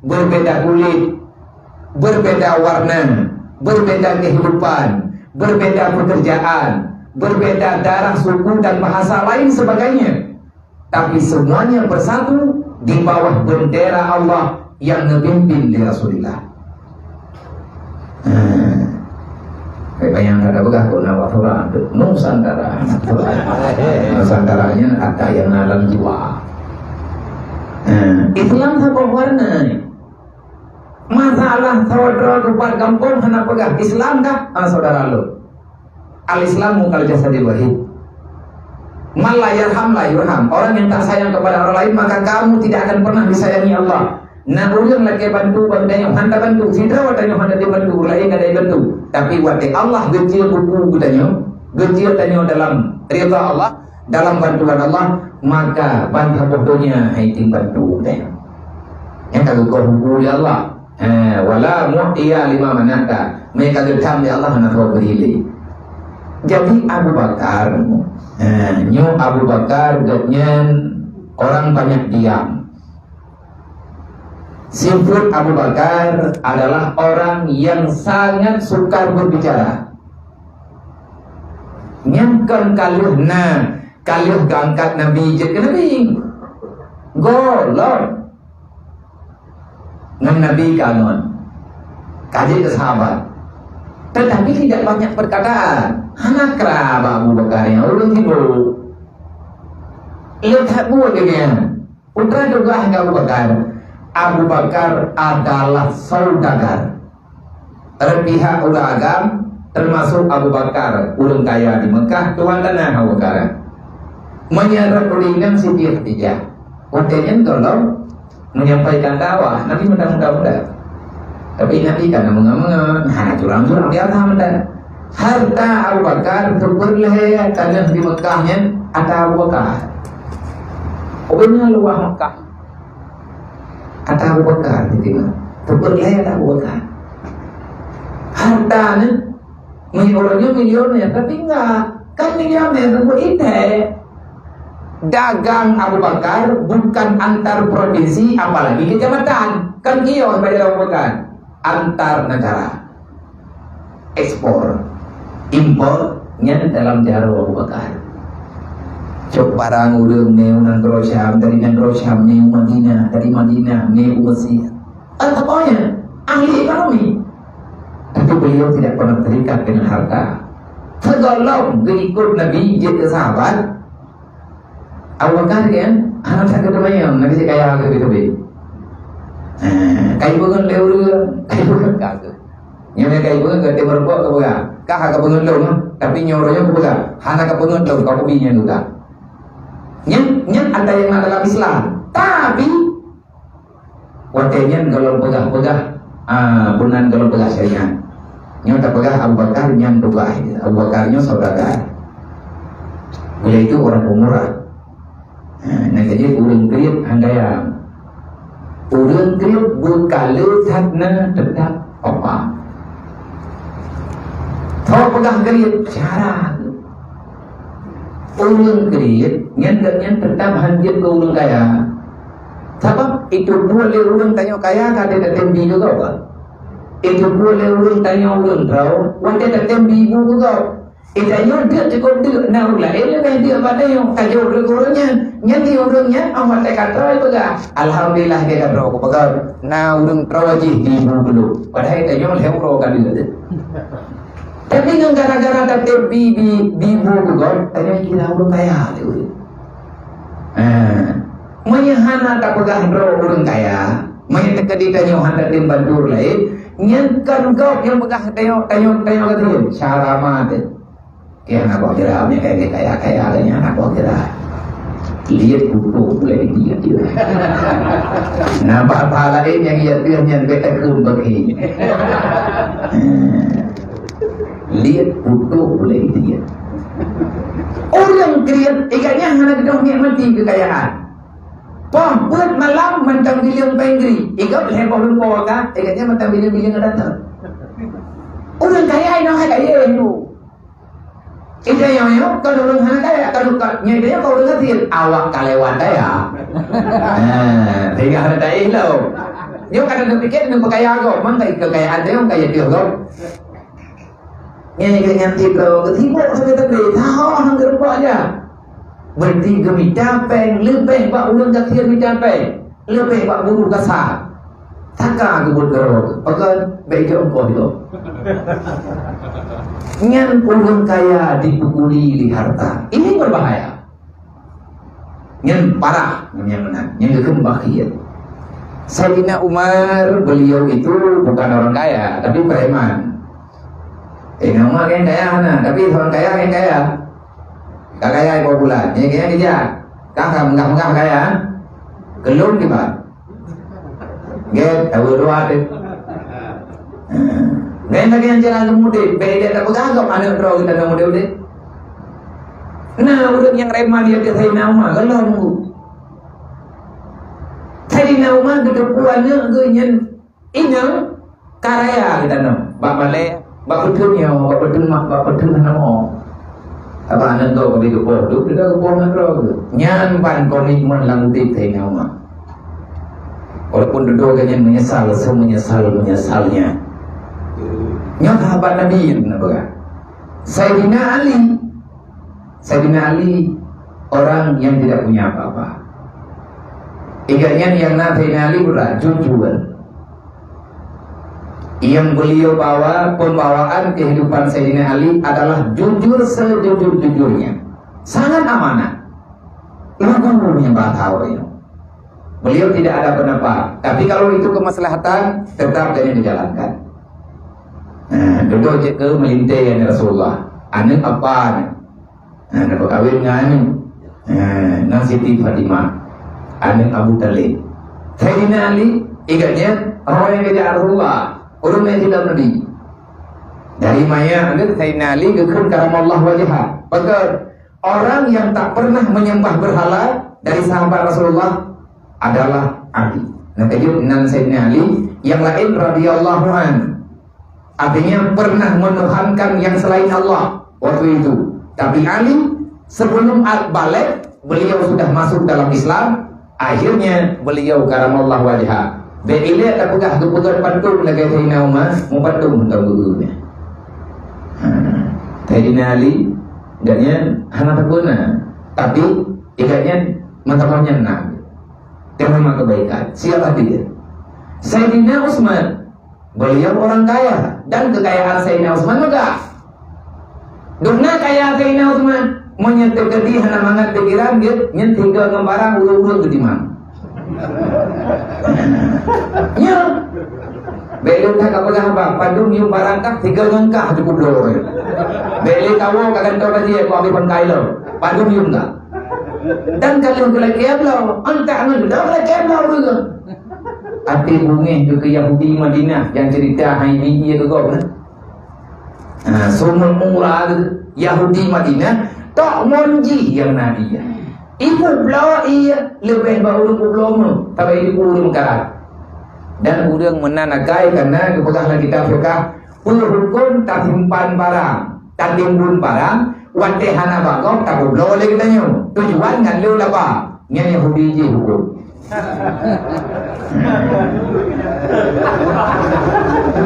berbeda kulit, berbeda warna, berbeda kehidupan, berbeda pekerjaan, berbeda darah, suku dan bahasa lain sebagainya. Tapi semuanya bersatu di bawah bendera Allah yang dipimpin oleh Rasulullah. Hmm. Baik, bayang ada peugah kok nama Tuhan tu. Nusantara. Nusantara nyan ada yang dalam jiwa. Hmm. Islam saboh warna. Masalah saudara keempat gampông hana peugah Islam dah, ah, saudara lo. Al-Islamu kal jasadil wahid. Man la yarham la yurham. Orang yang tak sayang kepada orang lain, maka kamu tidak akan pernah disayangi Allah. Nah, ureueng lakée bantu bak geutanyoe, hana bantu. Sidroe tanyoe hana dibantu, ureueng laén ka dibantu. Tapi watée Allah geucue buku geutanyoe, geucue tanyoe dalam ridha Allah, dalam bantuan Allah, maka ban saboh donya hai tim bantu geutanyoe. Nyang ka geukoh buku lé Allah. Eh, wala mu'tiya lima mana'ta. Meunyoe ka geutam lé Allah hana soe bri lé. Jadi Abu Bakar, eh, nyoe Abu Bakar gobnyan orang banyak diam. Sifat Abu Bakar adalah orang yang sangat sukar berbicara. Nyan kon ka lheueh na, ka lheueh geuangkat Nabi jeuet keu Nabi. Gohlom. Ngon Nabi ka ngon. Ka jeuet keu sahabat. Tetapi tidak banyak perkataan. Hana kra bak Abu Bakar nyan, ureueng sibuk. Lé that buet geuh nyan. Peue tugaih Abu Bakar? Abu Bakar adalah saudagar. Dari pihak ureueng agam, termasuk Abu Bakar, ureueng kaya di Mekah, tuan tanah Abu Bakar. Meunyoe rot ureueng inong Siti Khadijah. Watée nyan gohlom menyampaikan dakwah, Nabi muda-muda muda. Tapi Nabi ka na meungon-meungon, hana curang-curang biasa meunan. Harta Abu Bakar teupeureulée taneuh di Mekah nyan ata Abu Bakar. Ubena luwah Mekah. Ata Abu Bakar sitimah. Teupeureulée ata Abu Bakar. Harta nyan, meunyoe ureueng nyoe milioner, tapi enggak. Kan milioner teupeu iték. Dagang Abu Bakar bukan antar provinsi, apalagi kecamatan. Kan kios bak jalan Abu Bakar. Antar negara. Ekspor, impor, nyan dalam jaroe Abu Bakar. Cok barang ureueng neu nanggroe Syam, dari nanggroe Syam neu Madinah, dari Madinah neu Mesir. Apa nyan? Ahli ekonomi. Tapi beliau tidak pernah terikat dengan harta. Sigohlom geuikot Nabi jeuet keu sahabat, Abu Bakar kan, hana that geuteumanyong, Nabi cit kaya keu teubiet. Eh, kai beungon lé ureueng, kai beungon ka keuh. Nyang kai beungon ka timur bok ka peugah, ka ha ka beungon lôn, tapi nyoe uroe nyoe ka peugah, hana ka beungon lôn, ka kubi nyan udah. Nyan, nyan ada yang na dalam Islam. Tapi Watée nyan golom peugah-peugah, ah, bunan golom peugah syariat. Nyoe tapeugah Abu Bakar nyan tugaih, Abu Bakar nyoe saudagar. Beliau itu orang pemurah. Ha, nyang ka jeuet ureuëng kriet han gaya. Ureuëng kriet beukala that na teutab papa. Tho peugah kriet cara. Ureuëng kriet nyan gobnyan teutab han jeuet keu ureuëng kaya. Sabab itu buet lé ureuëng tanyoe kaya ka tatem bi keu gob. Itu buet lé ureuëng tanyoe ureuëng droe, watée tatem bi bu keu gob. Ita nyoe deuk cukôp deuk, na ureuëng laén leubeh deuk bak tanyoe, ka jeuet ureuëng nyan. Nyan di ureuëng nyan, oh watée ka troe peugah, "Alhamdulillah, dia ka droe," kupeugah, "Na ureuëng troe jih di ibu dulu." Padahai tanyoe lhée uroe ka deuk. Tapi ngon gara-gara tatem bi, bi, bi bu keu gob, tanyoe kira ureuëng kaya lé ureuëng. Ha. Meunyoe hana tapeugah droe ureuëng kaya, meunyoe teukeudi tanyoe hana tatem bantu ureuëng laén, nyan kon gob nyang peugah tanyoe, tanyoe, tanyoe kata, cara mate. Kaya aneuk boh jira, meunyoe kaya kaya-kaya lagée nyan aneuk boh jira. Liet putôh bulée di dia. Nampak pahala laén nyang ia tuh nyan bek takheun bagi. Liet putôh bulée di dia. Ureuëng kriet, ikat nyan hana geudong nikmati keukayaan. Poh peuet malam mantong bileung péng gri. Ikat lhée boh lumpoe ka, ikat nyan mantong bileung-bileung ka datang. Ureuëng kaya inoe hai kaya tu. Ita nyoe nyoe kon ureuëng hana kaya, kon kon nyoe ita nyoe kon ureuëng gasien, awak ka lewat kaya. Ha, sehingga hana taéh lom. Nyoe ka tapiké deungon peukaya gob, man ka kekayaan teuh nyang kaya piôh gob. Nyan nyang nyan tiep droe geutibok sabe-sabe, taho han geurumpok aja. Berarti geumita péng leubeh bak ureuëng gasien mita péng, leubeh bak buruh kasa. Saka geubuet keurok, pakon bèk jeuet ongkoh jih. Nyan ureueng kaya dipukuli lé harta. Ini berbahaya. Nyan parah, nyan meunan. Nyan geukheun bakhil. Saidina Umar, beliau itu bukan orang kaya, tapi preman. Eh, nama kaya hana, tapi orang kaya, kaya. Ka kaya iboh bulan, nyan kaya keujak. Ka, ka meugah-meugah kaya. Keulôn kiban. Gét, tawa dua tu. Lain lagèe nyang jalan keumudéh, bèk idéh tapeugah gob aneuk droe geutanyoe udép-udép. Nah, ureueng nyang reman di ateueh Saidina Umar, galom nunggu. Saidina Umar geuteupeue aneuk geuh nyan inong ka raya geutanyoe. Bak balèe, bak peuteun nyoe, bak peuteun mak, bak peuteun aneuk mo. Apa aneuk droe ka geupoh, duek, duek geupoh ngon droe geuh. Nyan ban komitmen lam udép Saidina Umar. Walaupun dudoe geuh nyan menyesal, semenyesal-menyesalnya. Nyoe sahabat Nabi nyang na peugah. Saidina Ali. Saidina Ali orang yang tidak punya apa-apa. Ingat nyan nyang na Saidina Ali berat, jujur. Yang beliau bawa, pembawaan kehidupan Saidina Ali adalah jujur sejujur-jujurnya. Sangat amanah. Lugu nyang bahasa awak nyoe. Beliau tidak ada pendapat. Tapi kalau itu kemaslahatan, tetap jadi dijalankan. Nah, dudoe jeuet keu meulintèe ngon Rasulullah. Aneuk apa nyan? Nah, na peukawen ngon aneuk. Nah, ngon Siti Fatimah. Aneuk Abu Thalib. Saidina Ali, ingat nyan, roh nyang geujak Rasulullah. Ureueng nyang jilap Nabi. Dari maya aneuk Saidina Ali geukheun karamallahu wajhah. Pakon? Orang yang tak pernah menyembah berhala dari sahabat Rasulullah adalah Ali. Nah, keujeuet nan Saidina Ali, yang lain radhiyallahu an. Artinya pernah menuhankan yang selain Allah waktu itu. Tapi Ali sebelum al-, baligh, beliau sudah masuk dalam Islam. Akhirnya beliau karamallahu wajhah. Bèk ilèe tapeugah geupeugöt patung lagèe Saidina Umar, meupatung mantong geuh nyan. Ha, Saidina Ali, gobnyan hana sapeue na, tapi gobnyan mantong nyan na. Teuma kebaikan, siapa dia? Saidina Utsman, beliau orang kaya dan kekayaan Saidina Utsman megah. Dum na kaya Saidina Utsman, meunyoe teukeudi hana mangat pikiran geuh, nyan tinggai ngon barang ureueng-ureueng geutimang. Nyoe. Bèk lôn that ka peugah haba, padum yum barang kah, tinggai ngon kah cukup dua. Bèk lé kawoe ka gantoe bajèe, ku ambil pangkai lom. Padum yum kah. Dan ka lheueh geulakèe bloe, antak ngon lôn geulakèe bloe ureueng. Di bungéh keu Yahudi Madinah nyang cerita hai bi ié keu gob. Ha, sumul mura Yahudi Madinah, tok mon jih nyang na ié. Ibu bloe ié leubeh bak ureuëng peubloe meuh, sabai ibu ureuëng meukarat. Dan ureuëng meunan akai kana geupeugah lam kitab fiqah, peue huköm tasimpan barang, tatimbun barang, watée hana bak gob tapeubloe lé geutanyoe. Tujuan ngon lé laba. Nyan Yahudi jih huköm.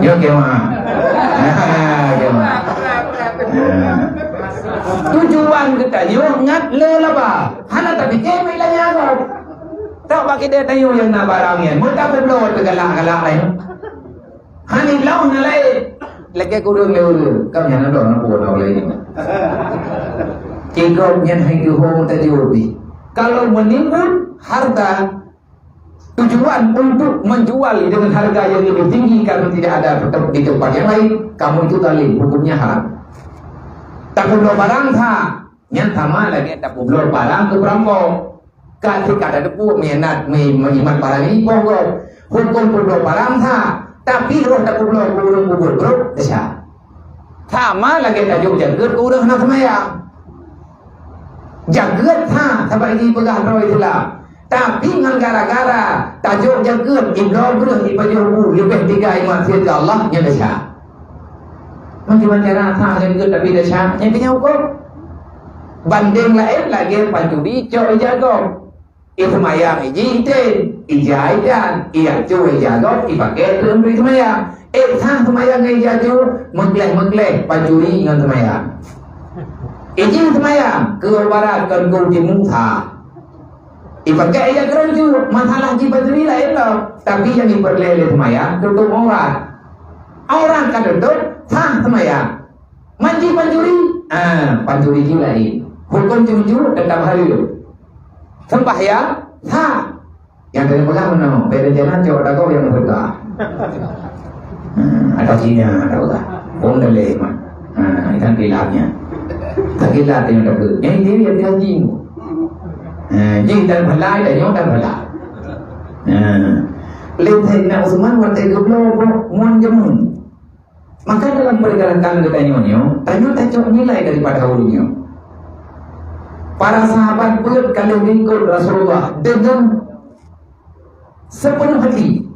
Yo, kema. Kema. Tujuan geutanyoe ngat le laba. Hana tapike meuilanya gob. Tak bak kidai tanyoe nyang na barang nyan. Meuta peubloe teugalak-galak laén. Hani lom na laén. Lagée kureueng lé ureuëng. Kam nyang na lom na buet na ulée nyoe. Kikop nyan hai geuhong tajaweubi. Kalau menimbun harta tujuan untuk menjual dengan harga yang lebih tinggi karena tidak ada di tempat yang lain, kamu itu zalim, hukumnya haram. Tapeubloe barang that, nyan sama lagée tapeubloe barang keu peurampok. Ka, ka tateupeue meuingat, meu-, meuimat barang nyan ipoh gob. Huköm peubloe barang that, tapi roh tapeubloe keu ureuëng bubuet brok, desya. Sama lagée tajok jakeuet keu ureuëng hana seumayang. Jakeuet that, saban jipeugah droe Islam. Tapi ngon gara-gara tajok jakeuet, ibloe breueh, ipajoh bu, leubeh tiga imaksiat keu Allah, nyan desya. Macam-macam cara that jakeuet tapi desya, nyan keuh nyan huköm. Bandeng laén lagée pancuri cok ija gob. Iseumayang iji item, ija idan, ija cue ija gob, ipakée keu seumayang. Eh, sah seumayang ngon ija cue, meugleh-meugleh pancuri ngon seumayang. Iji seumayang, keu barat kon keu timu sah. Ipakée ija keureuju, masalah jipancuri laén lom, tapi nyang ipeureulée lé seumayang tutup aurat. Aurat ka tutup, sah seumayang. Man jipancuri, ah, pancuri jih laén. Huköm jih teutap halal. Seumbahyang sah. Nyang keuneuk peugah meunoe, beda jalan cok dagoe nyang meupeugah. Hmm, ada Cina, ada peugah. Pun daleh mah. Ha, ikan kilapnya. Tak kilap dia tak. Yang dia dia dia jing. Ha, jing dan balai dan nyok dan balai. Ha. Lé Saidina Utsman watée geubloe mon jameun. Maka dalam pergerakan geutanyoe nyoe, tanyoe tacok nilai daripada ureuëng nyoe. Para sahabat beuet ka lheueh ikot Rasulullah dengan sepenuh hati.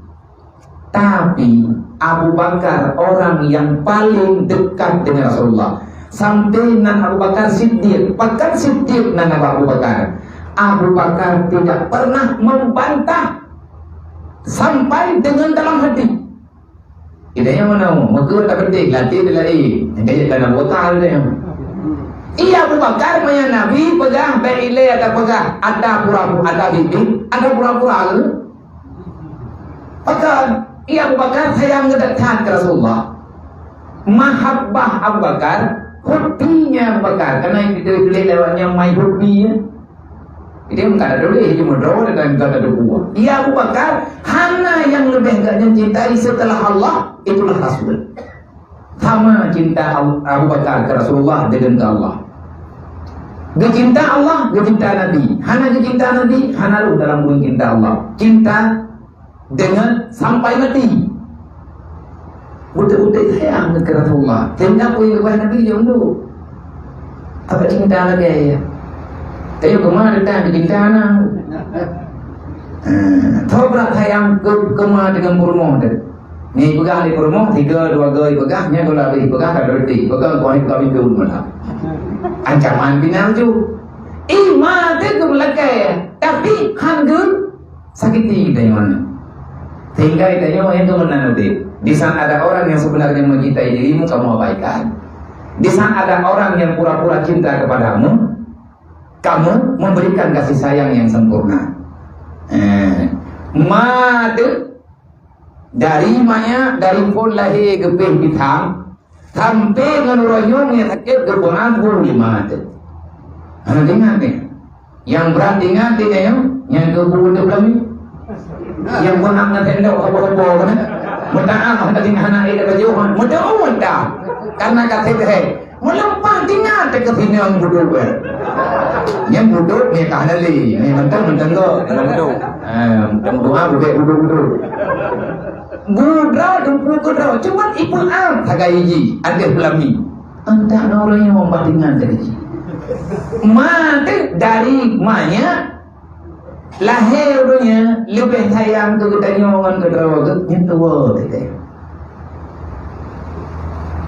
Tapi Abu Bakar orang yang paling dekat dengan Rasulullah. Sampai nan Abu Bakar Siddiq, bahkan Siddiq nan Abu Bakar. Abu Bakar tidak pernah membantah sampai dengan dalam hati. Geutanyoe meunan, meukeue tak penting, latih dia lain. Nyang kajak kana botol dia. Iya Abu Bakar maya Nabi peugah bèk ilée ata peugah, ata pura-pura, ata bibi, ata pura-pura. Pakon? Iya Abu Bakar sayang geudat that keu Rasulullah. Mahabbah Abu Bakar, hubbinya Abu Bakar. Karena yang ditulis lewat nyang my hubbi, ya. Jadi, ka tatuléh, jadi meudoe dan ka tatubuah. Iya Abu Bakar, hana nyang leubeh gobnyan cintai setelah Allah, itulah Rasul. Sama cinta Abu Bakar ke Rasulullah dengan ke Allah. Geucinta Allah, geucinta Nabi. Hana geucinta Nabi, hana lheueh dalam buleuen cinta Allah. Cinta dengan sampai mati. Utek-utek sayang keu Rasulullah. Sehingga peue nyang geupeugah Nabi jeuet untuk. Apa cinta lagèe nyan? Tapi keu ma teuntang cinta na. Ha, tho brat sayang keu, keu ma deungon peurumoh teuh. Nyan peugah lé peurumoh, tiga, dua, tiga peugah, nyan kalau habéh peugah, ka berhenti. Peugah, kau ni kami tu malah. Ancaman pinang tu. Ih, ma teuh keu meulakèe, tapi han geu sakiti geutanyoe. Sehingga geutanyoe nyang keumeunang udép. Di saat ada orang yang sebenarnya mencintai dirimu, kamu abaikan. Di saat ada orang yang pura-pura cinta kepadamu, kamu memberikan kasih sayang yang sempurna. Eh, ma teuh dari maya, dari phon lahé geupéh bithang, Sampoe ngon uroe nyoe nyang sakét geupeuampu lé ma teuh. Hana teuingat nyan. Nyang brat teuingat nyan, nyang keu buet teuh peulami. Nyang beunang na tendok haba-haba keunan. Meudaah hana teuingat hana ék bajôh, meudaah meudaah. Karena ka sép-sép. Meuleupah teuingat teuh keu sinong budok, eh. Nyang budok nyan ka hana lé. Nyan mantong, mantong kok. Mantong budok. Ah, mantong budok, ah, budok, budok, budok. Budra dumpu keudroe, cuma ipeuam sagai jih, adak peulami. Antak na ureueng nyang bandingan tadi. Ma teuh dari manyak lahé ureueng nyan leubeh sayang keu geutanyoe ngon keudroe geuh, nyan tuwoe teuh.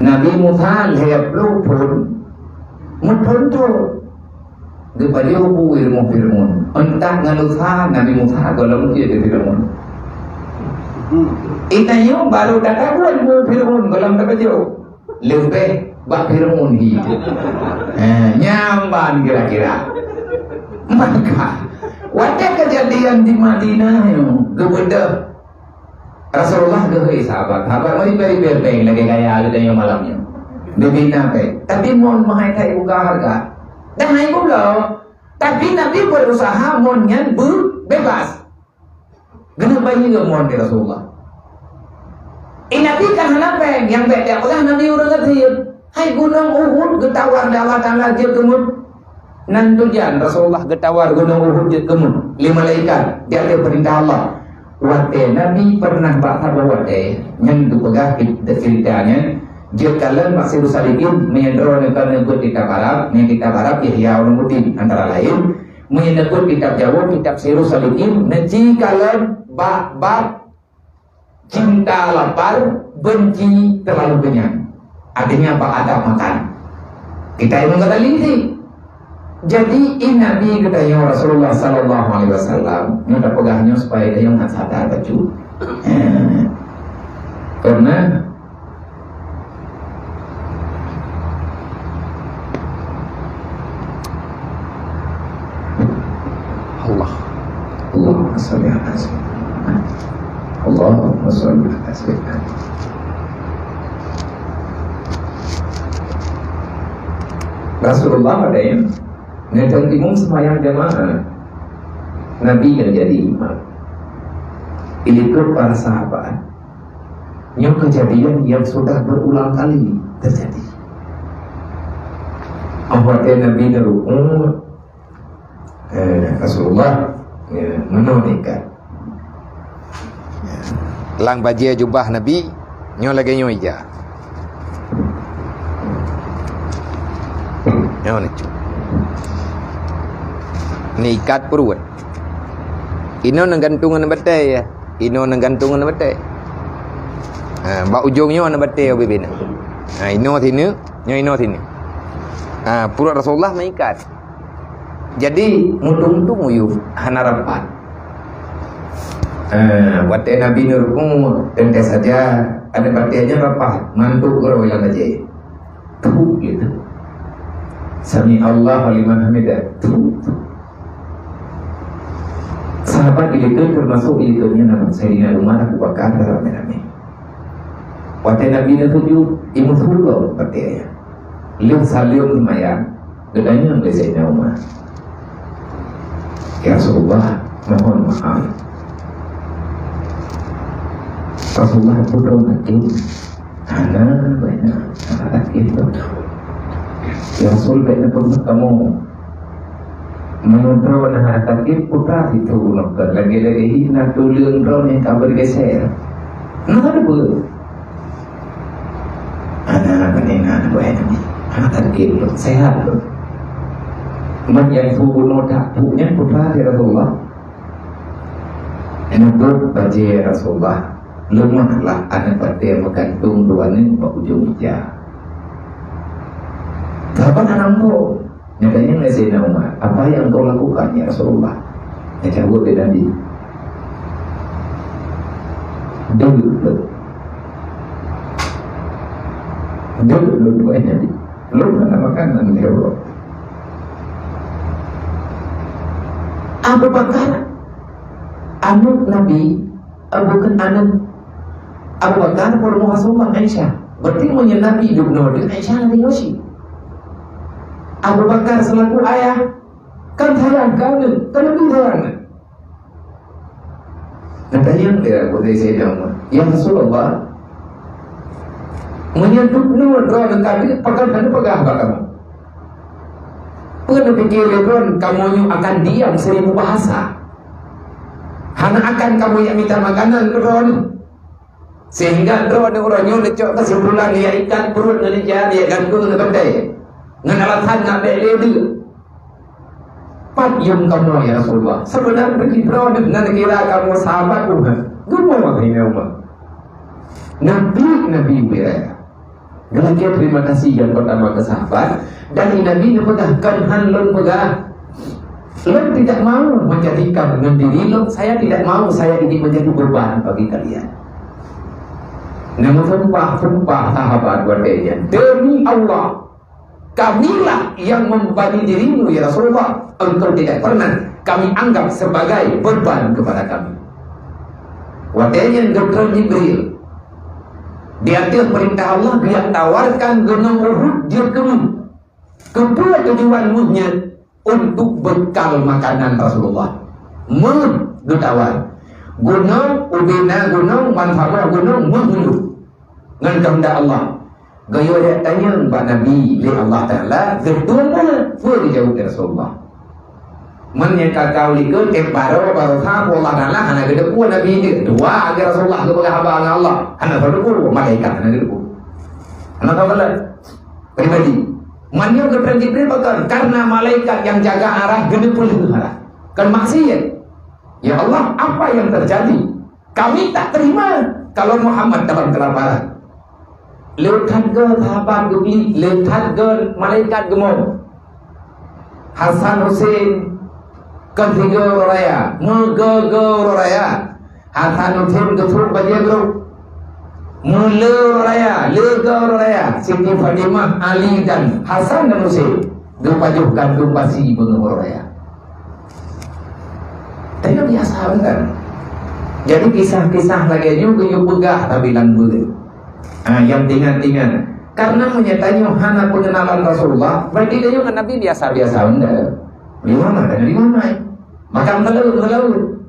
Nabi Musa lhèe ploh phon meuthon-thon. Geupajoh bu ilmu Fir'aun. Entak ngon Musa, Nabi Musa gohlom cit di Fir'aun. Itanyoe baru tatabu ilmu Fir'aun gohlom tapajoh. Leubeh bak Fir'aun hi. Eh, nyan ban kira-kira. Maka, watèe keujadian di Madinah nyoe, geubeudôh Rasulullah geuhôi sahabat. Sahabat mari beri beng lagèe gaya geutanyoe malam nyoe. Bibina beng. Tapi mon meuhai that buka hareuga. Dan hai bulo. Tapi Nabi berusaha mon nyan be-, bebas. Geuneuk bayeue mon di Rasulullah. Eh, Nabi kan hana beng, nyang bèk teupeugah Nabi ureueng gasien. Hai gunong Uhud geutawar lé Allah Taala jeuet keu meuet. Nan tujan Rasulullah geutawar gunong Uhud jeuet keu meuet lé malaikat di ateueh peurintah Allah. Watèe Nabi pernah bak saboh watèe, nyan geupeugah di ceurita nyan, jeuet kalon bak Sirus Salikin, meunyoe droeneuh ka neubeuet kitab Arab, nyan kitab Arab Ihya Ulumuddin antara laén, meunyoe neubeuet kitab Jawoe, kitab Sirus Salikin, neuci kalon bak bab cinta lapar, benci terlalu kenyang. Artinya, bak adab makan. Kita ilmu kata lingsi. Jadi, i Nabi geutanyoe Rasulullah sallallahu alaihi wasallam, nyoe tapeugah nyoe supaya geutanyoe ngat sadar bacut. Eh, karena Allah. Allahumma shalli ala sayyidina Muhammad. Allahumma shalli ala sayyidina Muhammad. Rasulullah ada yang ngeutong imum sembahyang jamaah. Nabi yang jadi imam. Ilikot para sahabat. Nyoe kejadian yang sudah berulang kali terjadi. Awak Nabi neurukuk, eh, Rasulullah, ya, meunoe ikat. Lam bajèe jubah Nabi, nyoe lagèe nyoe ija. Nyoe ni. Ni ikat pruet. Inoe neugantung ngon batèe, ya. Inoe neugantung ngon batèe. Ha, bak ujong nyoe na batèe ubé-bé na. Ha, inoe sineuk, nyoe inoe sineuk. Ha, pruet Rasulullah meuikat. Jadi, mudong tu muyueb hana rapat. Ha, watèe Nabi neurukuk, teuntèe saja, aneuk batèe nyan rapat, mandum keudroe lam bajèe. Thuk gitu. Sami Allahu liman hamidah. Thuk, thuk. Sahabat ilikot termasuk ilikotnya nama Sayyidina Umar, Abu Bakar, dan ramé-ramé. Watèe Nabi neusujud, imeuthuk lom batèe nyan. Lheueh saleuem seumayang, geutanyong lé Sayyidina Umar, "Ya Rasulullah, mohon maaf." Rasulullah pudong sakét. Hana, bèk na. Hana sakét lom. Ya Rasul, bèk na peubuet kamoe. Meunyoe droe na hana sakét, putra situ unoe keu lagèe-lagèe hi na tuleueng droe nyang ka beugeuser. Na sapeue? Hana, bèk na, bèk na. Hana sakét lom, sehat lom. Man nyang su bunoe that puk nyan putra si Rasulullah. Neubeuet bajèe Rasulullah, leumah lah aneuk batèe meugantung dua nyoe bak ujong ija. Sahabat hana muphom. Nyang tanyong lé Saidina Umar, "Apa yang engkau lakukan, ya Rasulullah?" Geujaweueb lé Nabi, "Deuek lôn. Deuek lôn, wahai Nabi. Lôn hana makanan, ya Allah." Abu Bakar, aneuk Nabi, Abu Bakar aneuk, Abu Bakar peurumoh Rasulullah, Aisyah. Berarti meunyoe Nabi duek nyoe, Aisyah lagèe nyoe cit. Abu Bakar selaku ayah kan sayang keu aneuk, kan Nabi sayang aneuk. Geutanyong lé Abu Bakar, "Ya Rasulullah, meunyoe duek nyoe droeneuh ka deuek, pakon hana peugah bak kamoe?" Peue neupike lé droeneuh kamoe nyoe akan diam seribu bahasa? Hana akan kamoe jak mita makanan keu droeneuh. Sehingga droeneuh uroe nyoe neucok keusimpulan, jak ikat pruet ngon ija, jak gantung ngon keuntée. Ngon alasan nak bèk lé deuk. Pat yum kamoe, ya Rasulullah? Seubeunajih droeneuh na neukira kamoe sahabat Tuhan. Geumoe hai Umar. Nabi, Nabi ubé raya. Geulakée terima kasih nyang peurtama keu sahabat, dan Nabi neupeugah, "Kon han lôn peugah. Lôn tidak mau menjadikan ngon diri lôn, saya tidak mau saya ini menjadi beban bagi kalian." Namun sumpah, sumpah sahabat watée nyan, "Demi Allah, kamilah yang membebani dirimu, ya Rasulullah. Engkau tidak pernah kami anggap sebagai beban kepada kami." Watée nyan geutreun Jibril. Di ateueh peurintah Allah, geuyue tawarkan gunong Uhud jeuet keu méuh. Keupeue tujuan méuh nyan? Untuk bekal makanan Rasulullah. Méuh geutawar. Gunong, ubé na gunong, ban saboh gunong, méuh nyan. Ngon keuheundak Allah. Geuyue tanyong bak Nabi lé Allah Taala, "Geuteupeue méuh?" Peue geujaweueb lé Rasulullah? Meunyoe ka kau likot, eh, baroe, baroe sapeue Allah Taala hana geuteupeue Nabi jih. Dua lagée Rasulullah geupeugah haba ngon Allah, hana geuteupeue, malaikat hana geuteupeue. Hana teupeue lé pribadi. Meunyoe geuteupeue Jibril, bukan, karena malaikat yang jaga arah geuteupeue arah. Kan maksiat. Ya Allah, apa yang terjadi? Kami tak terima kalau Muhammad dalam kelaparan. Leukat geu sahabat geubli, leukat geu malaikat geumo. Hasan Husein kon sigoe uroe raya, meugoe-goe uroe raya. Hasan Husein geusrôk bajée grob. Meulé uroe raya, leugoe uroe raya, Siti Fatimah, Ali dan Hasan dan Husein geupajoh gantung pasi beungoh uroe raya. Tapi biasa benar. Jadi kisah-kisah lagée nyoe geuyue peugah tapi lam buleuen. Ha, nyang tingat-tingat. Karena meunyoe tanyoe hana pengenalan Rasulullah, berarti tanyoe ngon Nabi biasa-biasa benar. Di mana? Di mana? Maka meulalu-meulalu.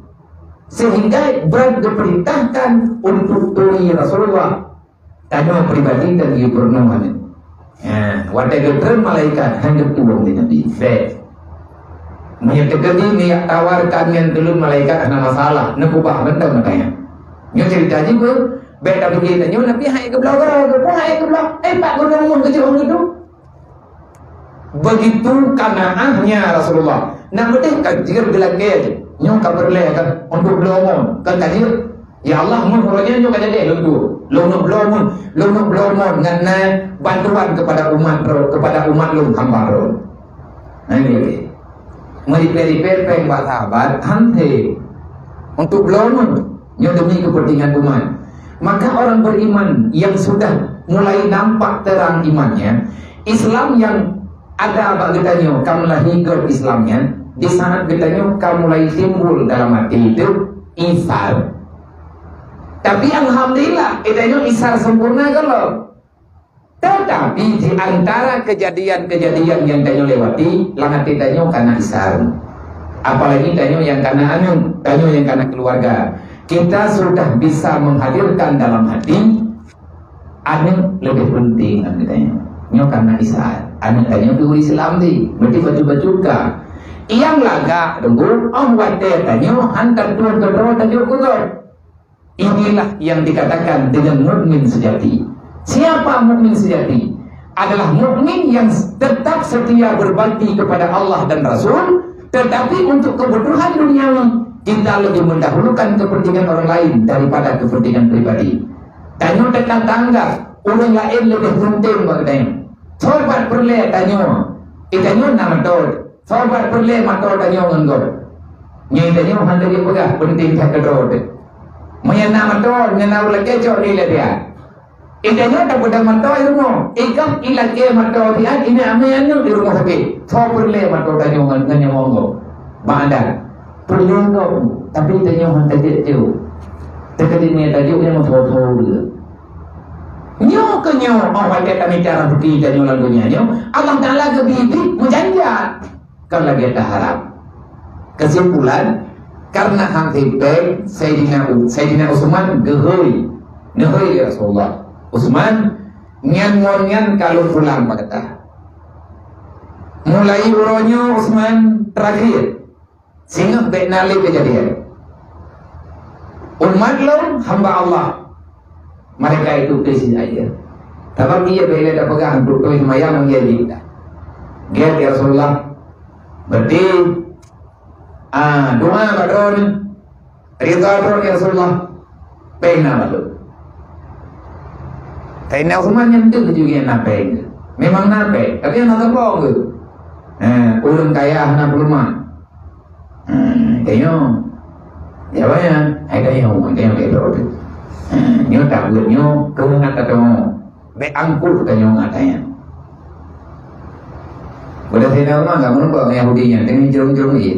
Sehingga brat geuperintahkan untuk turi Rasulullah. Tanyoe pribadi dan geupeureunoe nyan. Ya, watée geutreun malaikat, han geuteupeue lé Nabi. Bèk. Meunyoe teukeudi neujak tawarkan ngon tuleueng malaikat, hana masalah, neukeubah mantong makanya. Nyoe cerita jih beu, bèk tapike tanyoe Nabi han geubloe, geubloe, han geubloe. Eh, bak gunong méuh geujok ngon geuduek. Begitu kanaahnya Rasulullah. Nak meudeh ka jeuet geulakée, nyoe ka peureulée kan untuk bloe mon, kan ka jeuet. Ya Allah, méuh uroe nyoe ka jadi lôn tuwoe. Lôn bloe mon, lôn bloe mon ngon na bantuan kepada umat droe, kepada umat lôn hamba droe. Nah, ini lagi. Meuripée-ripée péng bak sahabat, han thé untuk bloe mon. Nyoe demi kepentingan umat. Maka orang beriman yang sudah mulai nampak terang imannya, Islam yang ada bak geutanyoe ka meulahé gob Islam nyan, di saat geutanyoe ka mulai timbul dalam hati itu isar. Tapi alhamdulillah, geutanyoe isar sempurna gohlom. Tetapi di antara kejadian-kejadian yang tanyoe lewati, lam até tanyoe kana isar. Apalagi tanyoe nyang kana aneuk, tanyoe nyang kana keluarga. Kita sudah bisa menghadirkan dalam hati, aneuk lebih penting ngon geutanyoe. Nyoe kana isar. Aneuk tanyoe di ureueng Islam di, berarti bacut-bacut ka. Nyang lagak, tunggu, oh watée tanyoe han tatuan keudroe tanyoe keudroe. Inilah yang dikatakan dengan mukmin sejati. Siapa mukmin sejati? Adalah mukmin yang tetap setia berbakti kepada Allah dan Rasul, tetapi untuk kebutuhan duniawi, kita lebih mendahulukan kepentingan orang lain daripada kepentingan pribadi. Tanyoe tekan tangga, orang lain lebih penting bagi tanyoe. Sobat peureulée tanyoe, eh, tanyoe na moto. Sobat peureulée moto tanyoe ngon gob. Nyan tanyoe hana lé peugah penting that keudroe teuh. Meunyoe na moto, nyan na ulée kecok di leubeh. Intanyoe tapeudong moto i rumoh. Ikah ilakée moto siat, iné amé aneuk di rumoh sakét. Soe peureulée moto tanyoe ngon, ngon nyawöng gob? Bak adat. Peureulée gob, tapi tanyoe han tajeuet-jeuet. Teukeudi meunyoe tajeuet, nyan meusoe-soe ureueng. Nyoe keuh nyoe, oh, watée tamita rezeki tanyoe lam donya nyoe, Allah Taala geubri meujanji. Kan lagée taharab. Kesimpulan, karena han sipéng, Saidina U-, Saidina Utsman geuhôi. Neuhôi lé Rasulullah. Utsman, nyan ngon nyan ka lôn pulang bak gata. Mulai uroe nyoe Utsman terakhir. Singoh bék na lé keujadian. Umat lôn hamba Allah, mereka itu keuh saja. Sabab iya bela dah peugah untuk tuan semayang menjadi kita. Gét ya Rasulullah. Berarti, ah, doa bak droe, ridha droe ya Rasulullah. Pena bak lôn. Saidina Utsman nyan teuh juga na peng. Memang na peng, tapi na saboh ke? Eh, ureueng kaya hana peuleumah. Hmm, tanyoe. Ya, banyak. Hai tanyoe, tanyoe beda tu. Hmm, nyoe tak buat nyoe, keu ngat tanyoe. Bek angkuh tanyoe ngat tanyoe. Udah saya dah rumah, nggak menumpang Yahudi nyan, dengan jerung-jerung iya.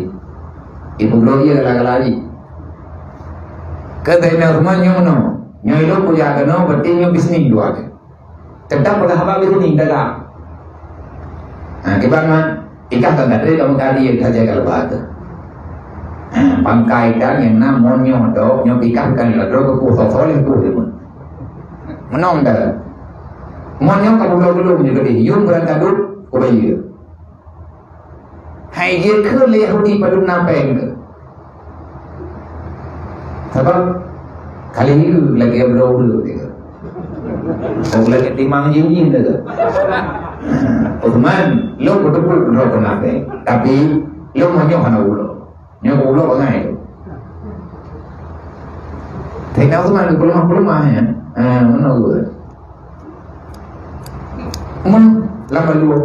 Ibu bloe iya gala-gala lagi. Ke Saidina Utsman nyoe meunoe. Nyoe ilong kuliah keunoe, berarti nyoe bisnis dua tu. Tetap peugah haba beureuni dagang. Ha, kiban man, ikah ka gadri kamoe kali ka jaga leubah tu. Ha, pangkai dan nyang na mon nyoe dok, nyoe pikah bukan ladro ke puh soso leh puh lima. Menong dah. Mon nyoe ka bulo belum je gadri, yum beurangkat dut, kubayeue. Hai jeuet keu lé Yahudi padub na péng tu. Sabab kali hireuen lagèe bloe ureueng tu. Oh, lagèe timang jih-jih tu. Uthman, lôn kuteupeu droe keu na péng. Tapi, lôn meunyoe hana ulo. Nyoe ulo bangai tu. Saidina Uthman geupeuleumah-peuleumah, ya. Ha, meunan ureueng. Mun lam balua.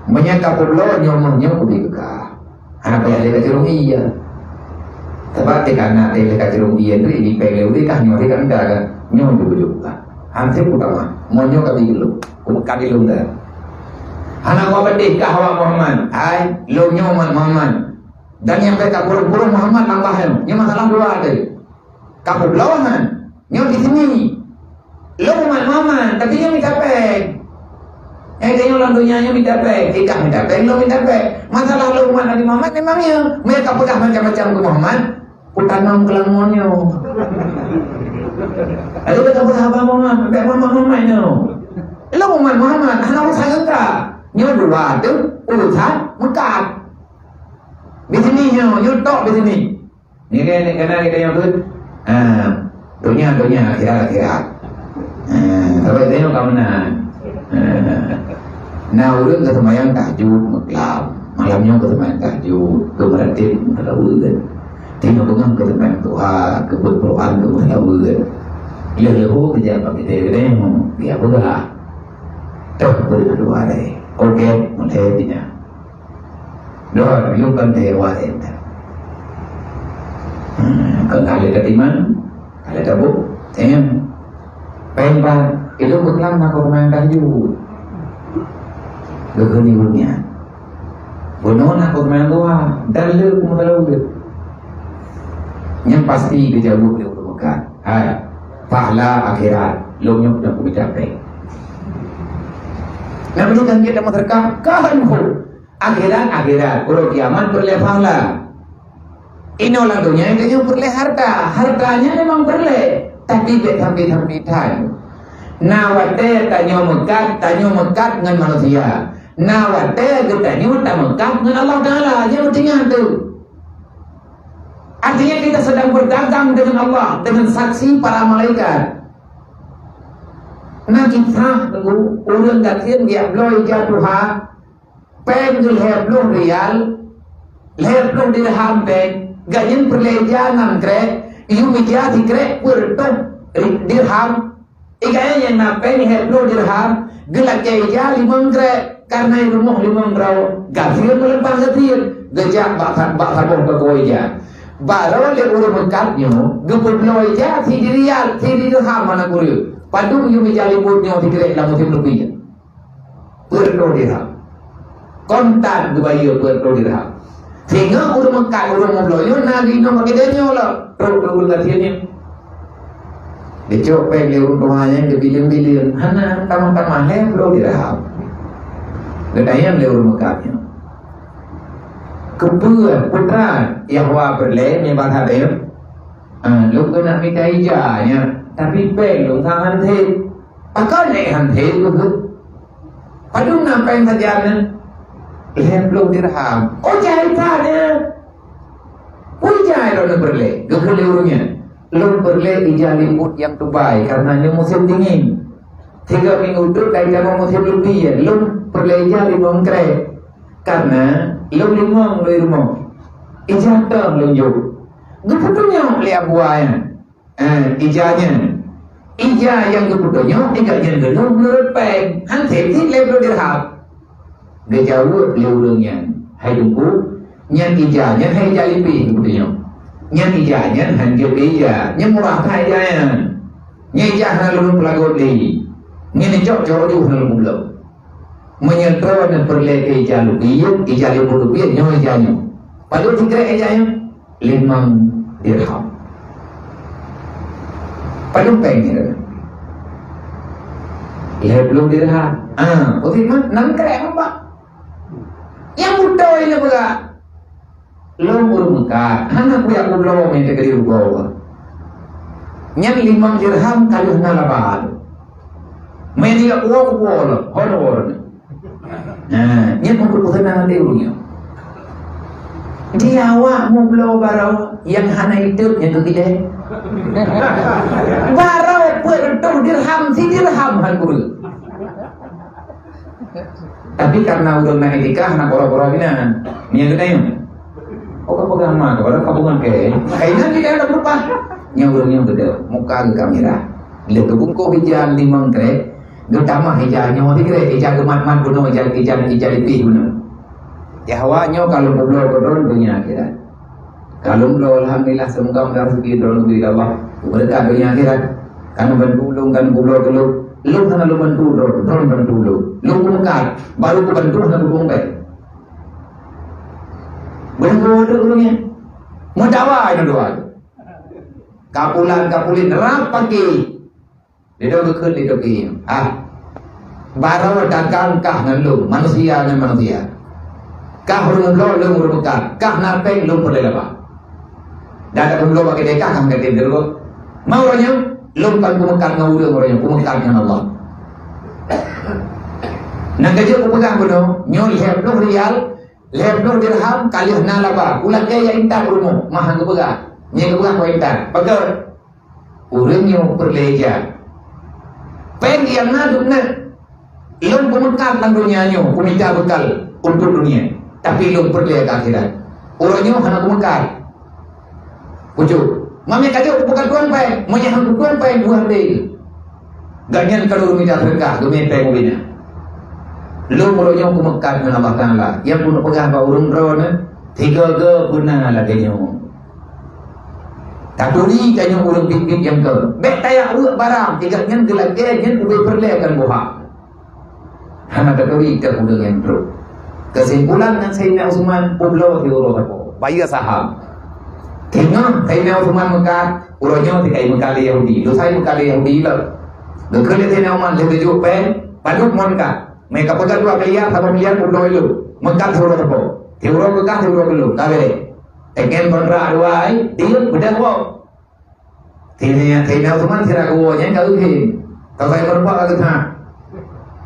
Meunyoe ka peubloe nyoe meuh nyoe kubi keu kah. Hana payah lé ka jurông ie. Sabab teuka na teuh lé ka jurông ie teuh, ini péng lé udeh kah nyoe teuh ka mita kan. Nyoe jeuet-jeuet kah. Han sép kutamah. Meunyoe ka bi geulông. Kumeukat di lôn dah. Hana kupeudeh kah awak Muhammad. Hai, lôn nyoe umat Muhammad. Dan nyang bèk ka purông-purông Muhammad nambah nyoe. Nyoe masalah dua teuh. Ka peubloe han. Nyoe di sini. Lôn umat Muhammad, tapi nyoe mita péng. Eh, tanyoe lam donya nyoe mita péng. Ikah mita péng, lôn mita péng. Masalah lôn umat Nabi Muhammad memang ya. Meunyoe ka peugah macam-macam keu Muhammad, kutanom keu lam mon nyoe. Lalu ka peugah haba Muhammad, bèk Muhammad, Muhammad nyoe. Lôn umat Muhammad, hana urusan ngon ka. Nyoe dua teuh urusan meukat. Di sini nyoe, nyoe tok di sini. Nyoe kan, nyoe kan kita nyebut, ah, dunia, dunia, akhirat, akhirat. Ah, sampai tengok ka meunan. Ah, na ureueng geuseumayang tahajud meuklam. Malam nyoe geuseumayang tahajud, geumeuratéb meulaweuen. Tinoh beungoh geuseumayang duha, geubeuet Quran geumeuseulaweuen. Lheueh-lheueh ho geujak bak kita keudéh, dia peugah. Toh beuet dua hari. Oke, mulai dinah. Dua, yuk kan teuh waréh. Hmm, keu kali ka iman, kali ka bu, tengok. Péng ba, itu beuklam na keu peumain tanju. Geukheun ibu nyan. Bunoe na keu peumain dua, dan le keu meukalu le. Nyang pasti geujaweueb lé ureueng meukat. Hai, pahala akhirat, lôn nyoe peudah kubicara péng. Nabi kan kita masyarakat, kan hu. Akhirat, akhirat. Uroe kiamat peureulèe pahala. Inoe lam donya tanyoe peureulèe harta. Harta nyan memang peureulèe, tapi bèk sampai-sampai that. Na watèe tanyoe meukat, tanyoe meukat ngon manusia. Na watèe geutanyoe tameukat ngon Allah Taala. Nyan meutinggai tu. Artinya kita sedang berdagang dengan Allah, dengan saksi para malaikat. Na kisah teungku, ureueng gasien geujak bloe ija tuha, péng geuh lhèe ploh rial, lhèe ploh dirham péng, gobnyan peureulèe ija nam krék, yum ija sikrék peuet reutôh ri-, dirham. Iga nyang na péng lhèe ploh dirham, geulakèe ija limong krék, kareuna rumoh limong droe, gasien meuleupah gasien, geujak bak sa-, bak saboh toko ija. Barô lé ureueng meukat nyoe, geupeubloe ija sideh rial, sideh dirham hana kureueng. Padub yum ija limong nyoe sikrék lam musém leubeh. Peuet ploh dirham. Kontan geubayeue peuet ploh dirham. Sehingga ureueng meukat, ureueng meubloe nyoe na geuinong bak keudè nyoe lom. Trok keu ureueng gasien nyoe. Geucok péng lé ureueng tuha nyan geubileung-bileung. Hana tamah-tamah lhèe ploh dirham. Geutanyong lé ureueng meukat nyoe. Keupeue putra Yahwa peureulèe nibak hadeueng? Ah, lôn keuneuk mita ija nyan, tapi péng lôn sang han sép. Pakon lé han sép lôn? Padub na péng sajan nyan? Lhèe ploh dirham. Oh, jai that nyan. Peue ija droeneuh peureulée? Geukheun lé ureuëng nyan, "Lôn peureulée ija liput nyang tubai, kareuna nyoe musém dingin. Tiga minggu teuk ka itamong musém leubi, lôn peureulée ija limong krek, kareuna lôn limong lôn rumoh. Ija teuh lôn jok." Geupeutunyok lé Abu Ayah. Eh, ija nyan. Ija nyang geupeutunyok, ija nyan geunoe meunurot péng, han sép cit lhèe ploh dirham. Geujaweueb lé ureuëng nyan, "Hai Teungku, nyan ija nyan hai ija lipih," geutunyok. "Nyan ija nyan han jeuet keu ija, nyan murah that ija nyan. Nyan ija hana lôn peulagot lé. Nyan icok-cok ju hana lôn peubloe." Meunyoe droeneuh peureulée keu ija leubi, ija liput leubi, nyoe ija nyoe. Padub sikrek ija nyoe? Limong dirham. Padub péng nyoe? Lhèe ploh dirham. Ah, beutôi mah, nam krek meumbak. Nyang beutôi lé peugah. Lôn ureuëng meukat, hana kuyak kubloe mé teukeudi rugoe. Nyan limong dirham ka lheueh na laba lôn. Mé nijak kuwoe, kuwoe lom, hon woe lom. Nah, nyan untuk peuseunan até ureuëng nyoe. Di awak mubloe barô nyang hana iteup nyang keu kideh. Barô peuet reutôh dirham, sidirham han kureueng. Tapi karena ureuëng na itikaf, na poro-poro binan. Meunyo geutanyoe, oh, ka peugah ma, ka peugah kabungan keu, kainan di dalam lupa. Nyoe ureuëng nyoe geude, muka geuh ka mirah. Lé geubungkôh ija limong krek, geutamah ija nyoe sikrek, ija geumat-mat bunoe, ija, ija, ija lipih bunoe. Yahwa nyoe ka lôn peubloe keu droe donya akhirat. Ka lôn bloe, alhamdulillah, semoga mudah rezeki droe neubri lé Allah. Beureukat donya akhirat. Ka neubantu lôn, ka neupeubloe keu lôn. Lôn hana lôn bantu droe, droe bantu lôn. Lôn kumeukat, baru kubantu hana kutueng bèe. Beureukat ureuëng nyan. Meudawa nyan dua. Kapulan, kapulen, rab pake. Lé droe geukheun lé droe keuh, "Ah, barô dagang kah ngon lôn, manusia ngon manusia. Kah ureuëng bloe, lôn ureuëng meukat. Kah na péng, lôn peureulée laba. Dan ka lôn bloe bak keu kah, kah meukatem di rugoe. Ma uroe nyoe, lôn kon kumeukat ngon ureuëng uroe nyoe, kumeukat ngon Allah." Nyang ka jeuet kupeugah bunoe, nyoe lhèe ploh rial, lhèe ploh dirham ka lheueh na laba. Ulakée jak intat u rumoh, ma han geupeugah. Nyang geupeugah keu intat. Pakon? Ureuëng nyoe peureulée ija. Péng nyang na dum na. Lôn kumeukat lam donya nyoe, kumita beukal untuk dunia. Tapi lôn peureulée keu akhirat. Uroe nyoe hana kumeukat. Pucuk. Meunyo ka jeuet kupeugah tueng péng, meunyo han kutueng péng, dua hande. Gobnyan ka lôn mita seudeukah, geumè péng ubé na. Lôn uroe nyoe kumeukat ngon Allah Taala. Nyang keuneuk peugah bak ureuëng droeneuh, tiga-tiga beuna lagée nyoe. Taturi tanyoe ureuëng biet-biet nyang keu. Bék tajak reuek barang, tiga nyan geulakée nyan ubé peureulée kon buhak. Hana taturi teuh ureuëng nyang trok. Keusimpulan ngon Saidina Utsman, peubloe siuroe sapo. Bayeue saham. Teungoh Saidina Utsman meukat, uroe nyoe tikai meukat lé Yahudi. Dosa meukat lé Yahudi lom. Geukheun lé Saidina Utsman, lheueh geujok péng, padub mon kat. Meuka peugah dua miliar, saboh miliar peubloe lom. Meukat siuroe sapo. Siuroe meukat, siuroe keu lôn. Ka bèrèh. Teken kontrak dua ai, deal, beudôh woe. Saidina, Saidina Utsman sira geuwoe nyan ka geuhém. Ka fai meurumpok ka geuthah.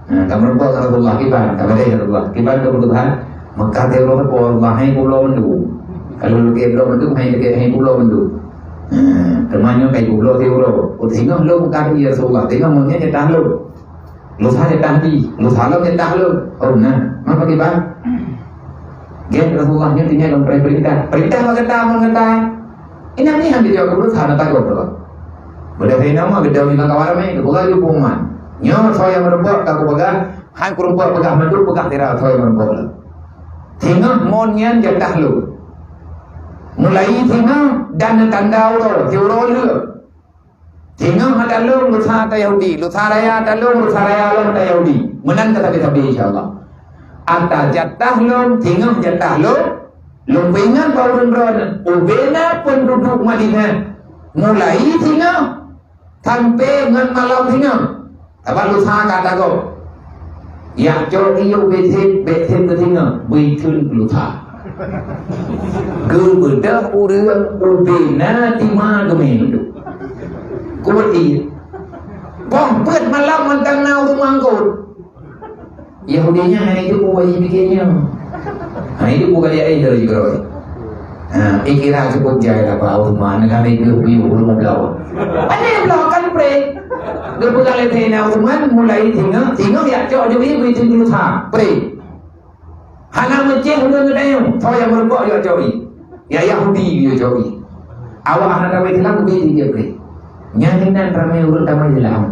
Ha, ka meurumpok ngon Rasulullah, kiban, ka badai Rasulullah. Kiban ka geuthah, Mekah teuh uroe sapo, Rasulullah, hai peubloe mandum. Kalau lagèe bloe mandum, hai lagèe, hai peubloe mandum. Ha, teuma nyoe kai peubloe teuh uroe. Oh, singoh lôn Mekah, ya Rasulullah. Singoh mon nyan jatah lôn. Lôn sa jatah jih, lôn sa lom jatah lôn. Oh, na. Ma pakriban? Gét Rasulullah nyoe tinggai lom peurintah. Peurintah bak gata, mon gata. Inan nyan dijaweueb, lôn sa na tagob lom. Beudah inoe mah geudong nibak kawan ramé, geupeugah lé pengumuman. Nyoe soe nyang meurumpok ka kupeugah, han kurumpok peugah mandum, peugah sira soe nyang meurumpok lom. Singoh mon nyan jatah lôn. Mulai singoh dan neutanda uroe, siuroe lheueh. Singoh ata lôn lusa ata Yahudi, lusa raya ata lôn, lusa raya lôn ata Yahudi. Meunan ka sabe-sabe, insya Allah. Ata jatah lôn, singoh jatah lôn, lôn peuingat bak ureuëng droeneuh, ubena peunduduek Madinah, mulai singoh sampai ngon malam singoh. Sabab lusa ka tagob. Yak cok iyup beusit, beusit beusingoh, beuikheun lusa. Geubeudôh ureuëng ubena tima geumé mandum. Kubuet ie. Poh peuet malam mantong na ureuëng meuangkot. Yahudi nyan hana jeuet buet jipike nyoe. Hana jeuet buet kali ai lagèe jikeurôi. Ha, pikiran cukup jai lah Pak Uthman, kami ke bui ureueng bloe. Pandai bloe kan pre. Geupeugah lé Saidina Uthman, mulai singoh, singoh jak cok juri bui tinggi lusa. Pre. Hana meucéh ureueng geutanyoe, soe nyang meurumpok jak cok i. Ya Yahudi jak cok i. Awak hana tahu Islam, bui tinggi pre. Nyan inan ramé ureueng tamong Islam.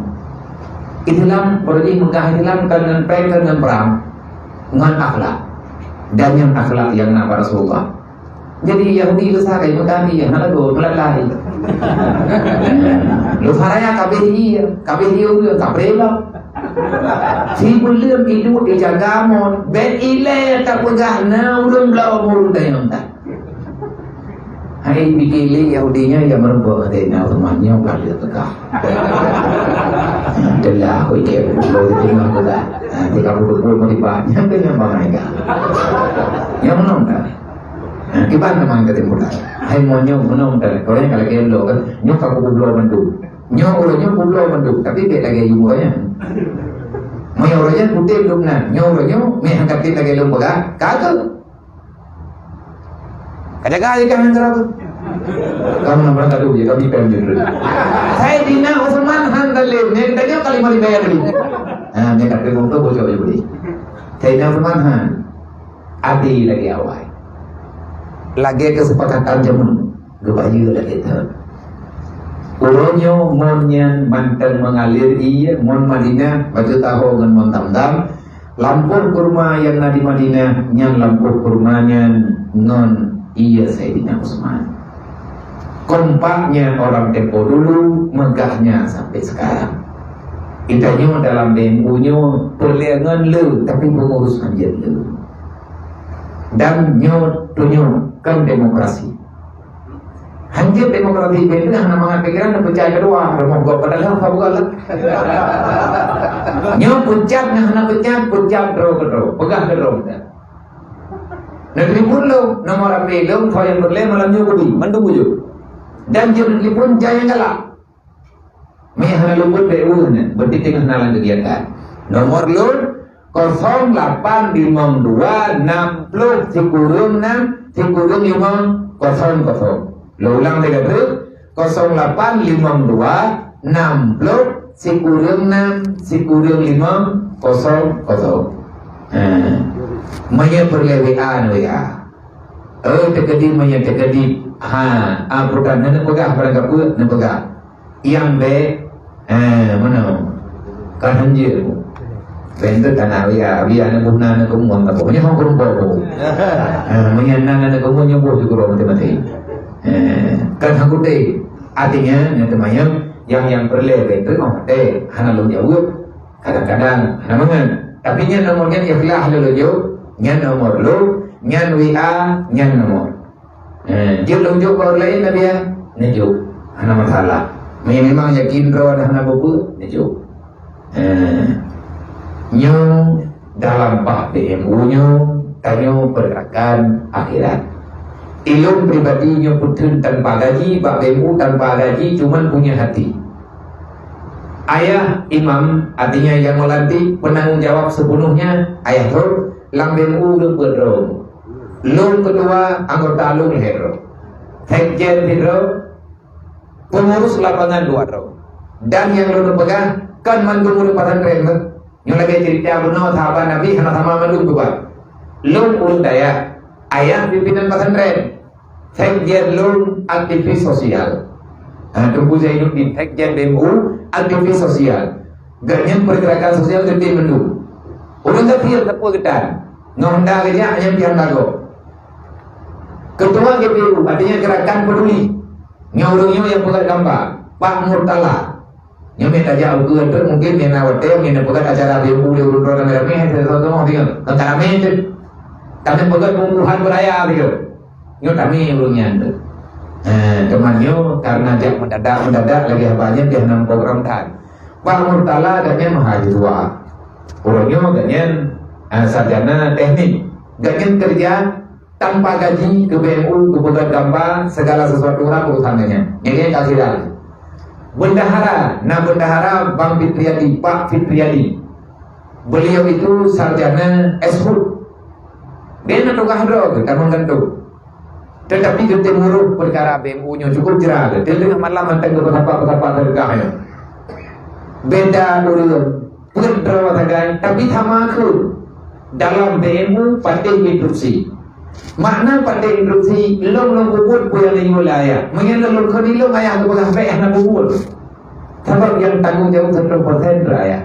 Islam, peureugi meugah Islam kan ngon péng, kan ngon prang, ngon akhlak. Dan nyan akhlak nyang na bak Rasulullah. Jadi Yahudi besar kayu tadi yang hana go melalai. Lu saraya kabeh iya, kabeh iya udah kabeh lah. Si belum hidup di jagamon, bet ile tak peugah na ulun bela umur udah yang tak. Hai pikir lé Yahudi nyan nyang meurumpok ngon Saidina Utsman nyoe ka lheueh teuka. Telah, oi, keu buku itu mah teuka. Nanti kamu buku mau dibahas, nyang kena bangai ka. Nyang menong ka. Ha, kiban teman kata muda. Hai mau nyoe menong ka. Kau yang kalau kau lo kan, nyoe kamu goblok mandum. Nyoe urang nyoe goblok mandum, tapi bek lagèe yue urang nyan. Meunyoe urang nyan kutem dum nan, nyoe urang nyoe meh angkat lagèe lôn peugah, ka tu. Ka jaga lé kah nyan cara tu. Kamu nak berangkat dulu, ya, kami payah jujur. Saidina Utsman han dalem, nyan tanya kalimah dibayar dulu. Ha, nyan kat rimong tu bocor je boleh. Saidina Utsman han. Adi lagi awai. Lagèe kesepakatan jameun, geubayeue lagèe tu. Uroe nyoe mon nyan mantong mengalir ie, mon Madinah, baju taho ngon mon Zamzam, Lampôh kurma nyang na di Madinah, nyan lampôh kurma nyan ngon ie Saidina Utsman. Kompaknya orang tempo dulu, megahnya sampai sekarang. Kita nyoe dalam B M U nyoe, peureulèe ngon le, tapi pengurus hanjeuet le. Dan nyoe tunyok kan demokrasi. Hanjeuet demokrasi, beda hana mangat pikiran dan pecah kedua, rumoh gop padahal apa bukan lah. Nyoe pecat nyoe hana pecat, pecat droe keudroe, peugah keudroe dah. Negeri pun lo, nomor H P lo, file berlé malam nyoe budi, mandum bujur. Dan jeuet negeri pun jaya galak. Meh hana luput dek ulôn nyan, berarti teungoh na lam kegiatan. Nomor lôn, kosong lapan limong dua enam ploh sikureueng enam sikureueng limong kosong kosong. Lôn ulang lagèe treuk, kosong lapan limong dua enam ploh sikureueng enam sikureueng limong kosong kosong. Ha. Meunyoe peureulèe W A, na W A. Oh, teukeudi meunyoe teukeudi. Ha, ah, bukan, na neupeugah barang kapeue, neupeugah. Nyang bèk, eh, meunoe. Ka hanjeuet. Bèk teuh tanah Abiya, Abiya na guna na keumuen ka boh. Nyoe hong keureumpok boh. Eh, meunyoe na na keumuen nyoe boh jukuro maté-maté. Eh, kan hang kuté. Artinya, nyoe teuma nyoe, nyang, nyang peureulèe bèk teuh, oh, eh, hana lôn jaweueb. Kadang-kadang hana mangat. Tapi nyan nomor nyan ikhlas lôn jok, nyan nomor lôn, nyan W A, nyan nomor. Eh, jeuet lôn jok bak ureueng laén, Nadia? Neujok. Hana masalah. Meunyoe memang yakin droe hana beubeuet, neujok. Eh, nyoe dalam bah P M U nyoe, tanyoe pergerakan akhirat. Ilôn pribadi nyoe peutheun tanpa gaji, bak P M U tanpa gaji, cuman punya hati. Ayah imam, artinya yang melantik, penanggung jawab sepenuhnya ayah droe, lam P M U ureueng peuet droe. Lôn ketua, anggota lôn lhèe droe. Sekjen sidroe, pengurus lapangan dua droe. Dan nyang lôn peugah, kon mandum ureueng pesantren meuh. Nyoe lagèe cerita bunoe sahabat Nabi hana sama mandum keubah. Lôn ureueng dayah, ayah pimpinan pesantren. Sekjen lôn aktivis sosial. Ha, Teungku Zainuddin, Sekjen B M U, aktivis sosial. Gobnyan pergerakan sosial geutem mandum. Ureueng kafir sapeue geutan. Ngon honda geujak nyang pian lagoe. Ketua G P U, artinya Gerakan Peduli. Nyoe ureueng nyoe nyang peugah gambar, Pak Murtala. Nyoe meutajak ukeue teuk mungkin nyang na watèe nyang neupeugöt acara B M U lé ureueng droe ramé-ramé, hai, sama-sama tengok. Kon ka ramé teuk. Tapi peugöt pembunuhan beraya begitu. Nyoe ramé ureueng nyan teuk. Eh, teuma nyoe karena jak mendadak-mendadak lagèe haba nyan pih hana program that. Pak Murtala gobnyan mahasiswa. Ureueng nyoe gobnyan, eh, sarjana teknik. Gobnyan kerja tanpa gaji keu B M U, keu peugöt gamba, segala sesuatu urang urusan nyan. Nyan ka sira. Bendahara, na bendahara Bang Fitriadi, Pak Fitriadi. Beliau itu sarjana S Hut. Dia na tugaih droe geuh, tamong gantung. Teutapi geutem ureuëng peukara B M U nyoe cukup jra lé. Teungoh malam mantong geupeusapa-peusapa teuka nyoe. Beda ureuëng, peuet droe sagai, tapi sama kheueh. Dalam B M U patéh instruksi. Makna patéh instruksi, lôn lôn peubuet peue nyang lôn yue lé ayah. Meunyoe lôn lôn kheun lôn ayah geupeugah bék hana peubuet. Sabab nyang tanggong jaweueb seratus persen keu ayah.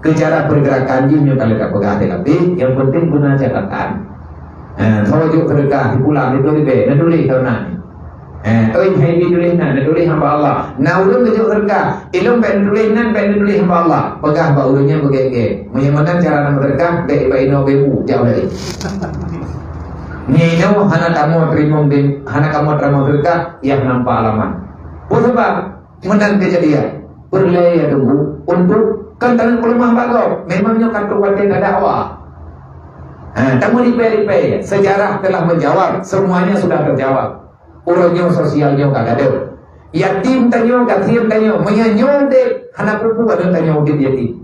Keu cara pergerakan jih nyoe ka lheueh tapeugah tadi, yang penting guna catatan. Eh, soe jok seudeukah sipulang itu ribèe, neutuléh teuh nan. Eh, oi, hai bi tuléh nan, neutuléh hamba Allah. Na ureuëng geujok seudeukah, ilôn bék neutuléh nan, bék neutuléh hamba Allah. Peugah bak ureuëng nyan beugét-gét. Meunyoe meunan cara na seudeukah, bék bak inoe bék bu, jak lé. Nyoe inoe hana kamoe teurimong deh, hana kamoe teurimong seudeukah, yah nampak alamat. Peue sabab? Meunan keujadian. Peureulée ya tunggu untuk kan taneueng peuleumah bak gob. Memang nyoe ka trok watée tadakwah. Ha, tameuripée-ripée, sejarah telah menjawab, semuanya sudah terjawab. Uroe nyoe sosial nyoe ka gadôh. Yatim tanyoe, gasien tanyoe, meunyoe nyoe udeb, hana peue-peue aneuk tanyoe udeb yatim.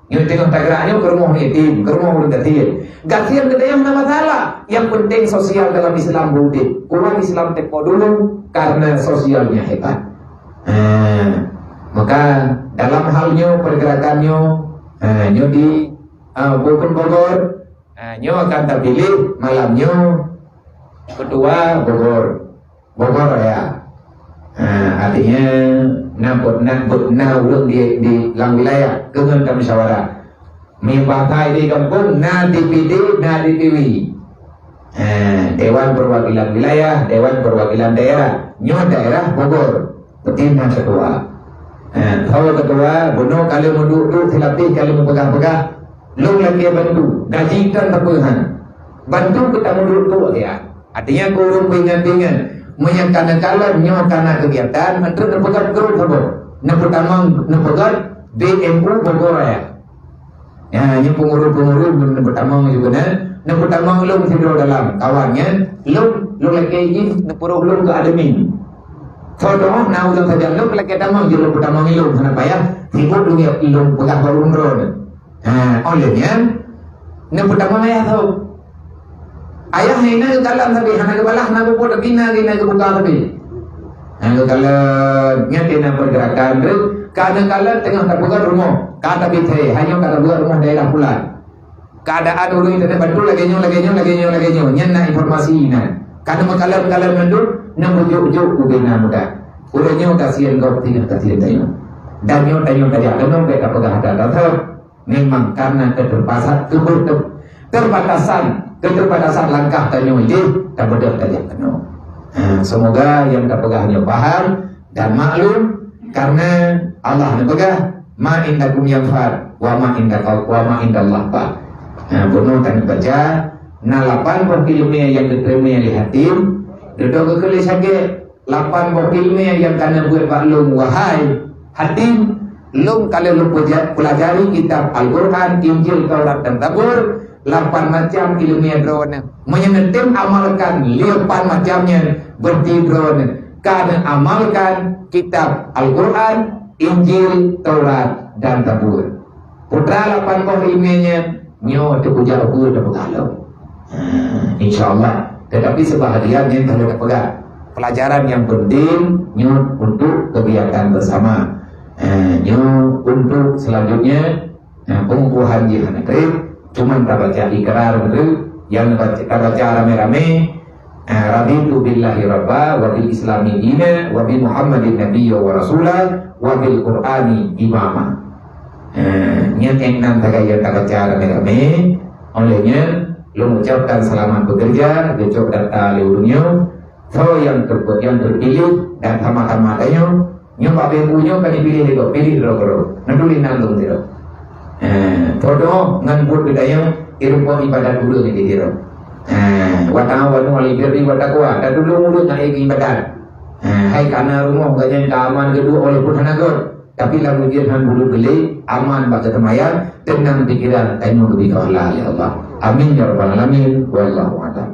Nyoe teungoh tagarak nyoe keu rumoh yatim, keu rumoh ureuëng gasien. Gasien geutanyoe hana masalah. Yang penting sosial dalam Islam beudeb. Umat Islam teuka dulu karena sosialnya hebat. Ha, maka dalam hal nyoe, pergerakan nyoe, ha, nyoe di, ah, Bukon Bogor, ha, nyoe akan terpilih malam nyoe ketua Bogor. Bogor Raya. Ha, artinya, na buet na, buet na ureuëng di, di lam wilayah keu ngon tamusyawarah. Meunyang bahasa di gampông, na D P D, na D P W. Ha, Dewan Perwakilan Wilayah, Dewan Perwakilan Daerah. Nyoe daerah Bogor. Peutim na ketua. Ha, soe ketua, bunoe ka lheueh meuduek-duek silapih ka lheueh meupeugah-peugah. Lôn lakée bantu. Gaji tan sapeue han. Bantu keu tamuduek-duek siat. Artinya, keu ureuëng peuingat-peuingat, meunyoe ka neukalon nyoe ka na keugiatan, meuntreuk neupeugét grup saboh. Neupeutamong, neupeugét B M U Bogor Raya. Ya, nyoe peungurus-peungurus neupeutamong juga na, neupeutamong lôn sidroe dalam kawan nyan, lôn, lôn lakée jih neupeurôh lôn keu admin. Contoh, na ulôn sajan lôn lakée tamong jih lôn peutamong lôn, hana payah sibuk lôn, lôn peugah bak ureuëng droe. Ha, óh lheueh nyan, neupeutamong ayah tho. Ayah hai na geukalon sabe, hana geubalah, hana geupeue, tapi na geuh na geubuka sabe. Hana geukalon, nyan di na pergerakan tu, ka neukalon teungoh tapeugét rumoh, ka tabi thée, hai nyoe ka tapeugét rumoh daerah pulan. Keadaan ureuëng itu bantu lagée nyoe, lagée nyoe, lagée nyoe, lagée nyoe. Nyan na informasi na. Ka neumeukalon-kalon mandum, neumeujuk-juk ubena muda. Ureuëng nyoe gasien gob, teungoh gasien tanyoe. Dan nyoe tanyoe tajak keunoe bék tapeugah that-that. Memang karena keterbasa-, keber-, terbatasan, keterbatasan langkah tanyoe jih, tabeudôh tajak keunoe. Ha, semoga nyang tapeugah nyoe paham dan maklum, karena Allah neupeugah, "Ma indakum yanfad, wa ma indaka-, wa ma indallah baq." Ha, bunoe tanyoe baca, na lapan boh iéleumé nyang geuteurimé lé hatim, dudoe geukheun lé sagiek, lapan boh iéleumé nyang ka neubeuet bak lôn, wahai hatim, lôn ka lheueh lôn peuja-, peulajari kitab Al-Quran, Injil, Taurat dan Zabur, lapan macam iéleumé droeneuh. Meunyoe neutem amalkan lapan macam nyan, berarti droeneuh ka neuamalkan kitab Al-Quran, Injil, Taurat dan Zabur. Peue teuma lapan boh iéleumé nyan, nyoe teupeujak ukeue teupeugah lom. Ha, insya Allah. Tetapi sebahagian nyan ka lheueh tapeugah. Pelajaran yang penting nyoe untuk kegiatan bersama. Ha, nyoe untuk selanjutnya, ha, pengukuhan jih hana treb, cuman tabaca ikrar tu, nyang tabaca, tabaca ramé-ramé, Ha, raditu billahi rabba wa bil islami dina wa bi Muhammadin nabiyya wa rasula wa bil Qur'ani imama. Ha, nyan enam tagai nyang tabaca ramé-ramé. Oleh nyan, lôn ucapkan selamat bekerja, geucok data lé ureuëng nyoe. Soe nyang ter-, nyang terpilih dan sama-sama tanyoe, nyoe bak B M U nyoe ka jipiléh lé gob, piléh droe keudroe. Neutuléh nan lôn sidroe. Eh, podoh ngon buet geutanyoe, irumpok ibadat ureuëng di sidroe. Eh, wa ta'awanu 'alal birri wat taqwa, tatulông ureuëng ngon ibadat. Eh, hai kana rumoh gobnyan ka aman geuduek walaupun hana göt, tapi lam ujeuen han bulut geulé, aman bak teuseumayang, teunang pikeran, tanyoe geubri pahala lé Allah. Amin ya rabbal alamin. Wallahu a'lam.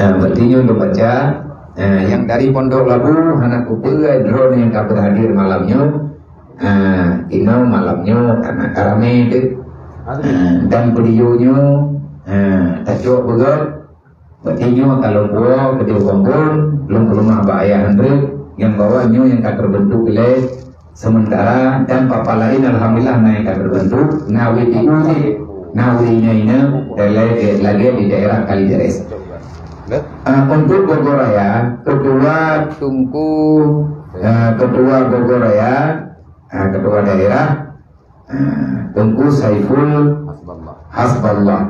Ya, berarti nyoe lôn baca, Eh, nyang dari Pondok Labu hana kupeue droeneuh nyang ka beuhadir malam nyoe. Eh, inoe malam nyoe ka na ka ramé teuk. Eh, dan beuliau nyoe, eh, tacok beugöt. Berarti nyoe ka lôn puwoe keudéh u gampông, lôn peuleumah bak ayah andeuet, nyang bahwa nyoe nyang ka teubeuntuk ilée sementara dan papa laén alhamdulillah na nyang ka teubeuntuk, na W T U cit, na ureueng inong-inong dan lagée, lagée di daerah Kalideres. Ah, untuk Bogor Raya, ketua Teungku, ah, ketua Bogor Raya, ah, ketua daerah, ah, Teungku Saiful Hasballah. Hasballah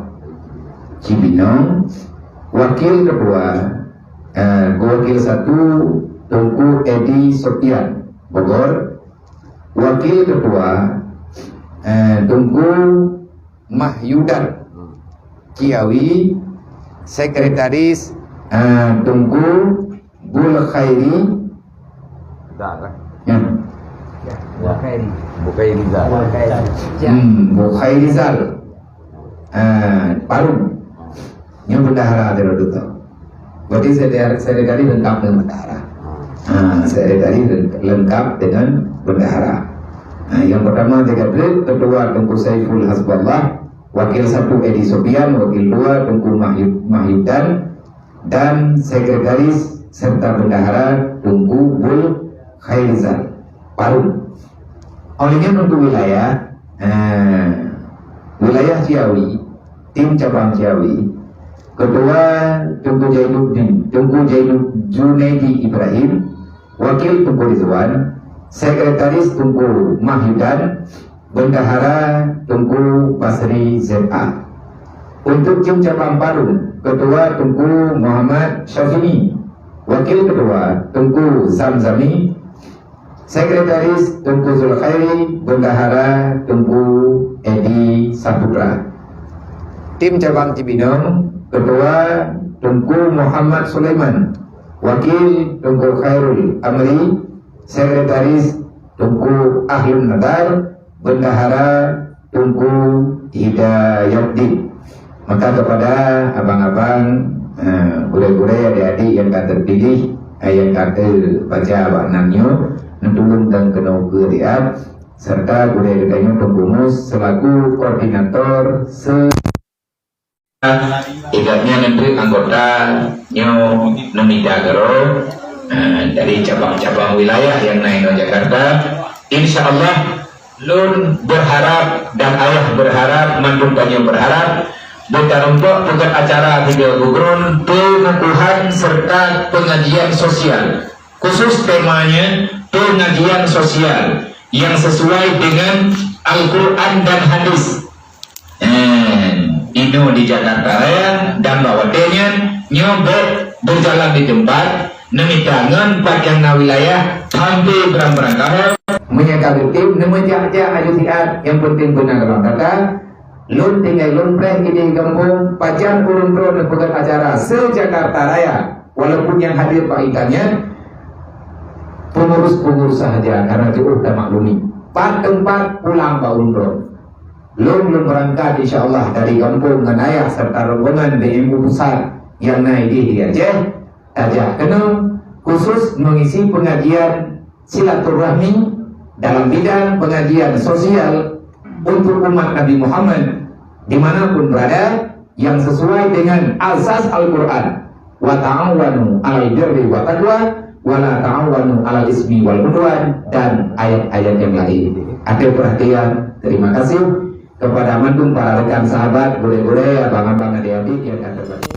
Cibinong, wakil ketua, ah, wakil satu Teungku Edi Sopian Bogor, wakil ketua, ah, Teungku Mahyudan Ciawi, sekretaris, eh, Teungku Bul Khairi. Zal, eh? Ya. Ya. Bul Khairi. Bul Khairi Zal. Bul Khairi. Hmm, Bul Khairi Zal. Eh, Parung. Nyoe bendahara di Roduto. Berarti sekretari, sekretari lengkap dengan bendahara. Ha, sekretari leng-, lengkap dengan bendahara. Ha, yang pertama, jaga dret, ketua Teungku Saiful Hasballah, wakil satu Edi Sopian, wakil dua Teungku Mahyu-, Mahyudan, dan sekretaris serta bendahara Teungku Bul Khairizal Parung. Oleh nyan untuk wilayah, eh, wilayah Ciawi, tim cabang Ciawi, ketua Teungku Jainuddin, Teungku Jainud-, Junaidi Ibrahim, wakil Teungku Rizwan, sekretaris Teungku Mahyudan, bendahara Teungku Basri Z A. Untuk tim cabang Parung, ketua Teungku Muhammad Syafini, wakil ketua Teungku Zamzami, sekretaris Teungku Zulkhairi, bendahara Teungku Edi Saputra. Tim cabang Cibinong, ketua Teungku Muhammad Sulaiman, wakil Teungku Khairul Amri, sekretaris Teungku Ahlun Nadar, bendahara Teungku Hidayatdin. Maka kepada abang-abang, eh, gurée-gurée, adik-adik yang ka terpilih, eh, yang ka terbaca bak nan nyoe, neutulông dan keunoe keu riab, serta gurée geutanyoe Teungku Mus selaku koordinator se- Idak nyan neutreuk anggota nyoe neumita keudroe, eh, dari cabang-cabang wilayah nyang na inoe Jakarta. Insya Allah, lôn berharap dan ayah berharap, mandum tanyoe berharap, beutarumpok peugöt acara video background pengukuhan serta pengajian sosial. Khusus temanya pengajian sosial yang sesuai dengan Al-Quran dan Hadis. Eh, inoe di Jakarta Raya dan bak watée nyan nyoe bék berjalan di tempat, neumita ngon pat nyang na wilayah hampé brang-brang kamoe. Meunyoe ka geutem, neumeujak-jak aju siat, nyang penting beuna dalam data. Lôn tinggai lôn preh keudéh gampông, pajan ureuëng droe neupeugöt acara se-Jakarta Raya, walaupun nyang hadir bak intan nyan pengurus-pengurus sahaja, karena jeuet tamaklumi. Pat teumpat pulang bak ureuëng droe. Lôn, lôn beurangkat, insya Allah, dari gampông ngon ayah serta rombongan B M U pusat nyang na idéh di Aceh, tajak keunoe khusus mengisi pengajian silaturahmi dalam bidang pengajian sosial untuk umat Nabi Muhammad dimanapun berada, yang sesuai dengan azas Al-Quran, "Wa ta'awanu 'alal birri wa taqwa, wa la ta'awanu 'alal ismi wal 'udwan," dan ayat-ayat yang lain. Ada perhatian, terima kasih kepada mandum para rekan sahabat, gurée-gurée, abang-abang, adik-adik yang ka terbaca.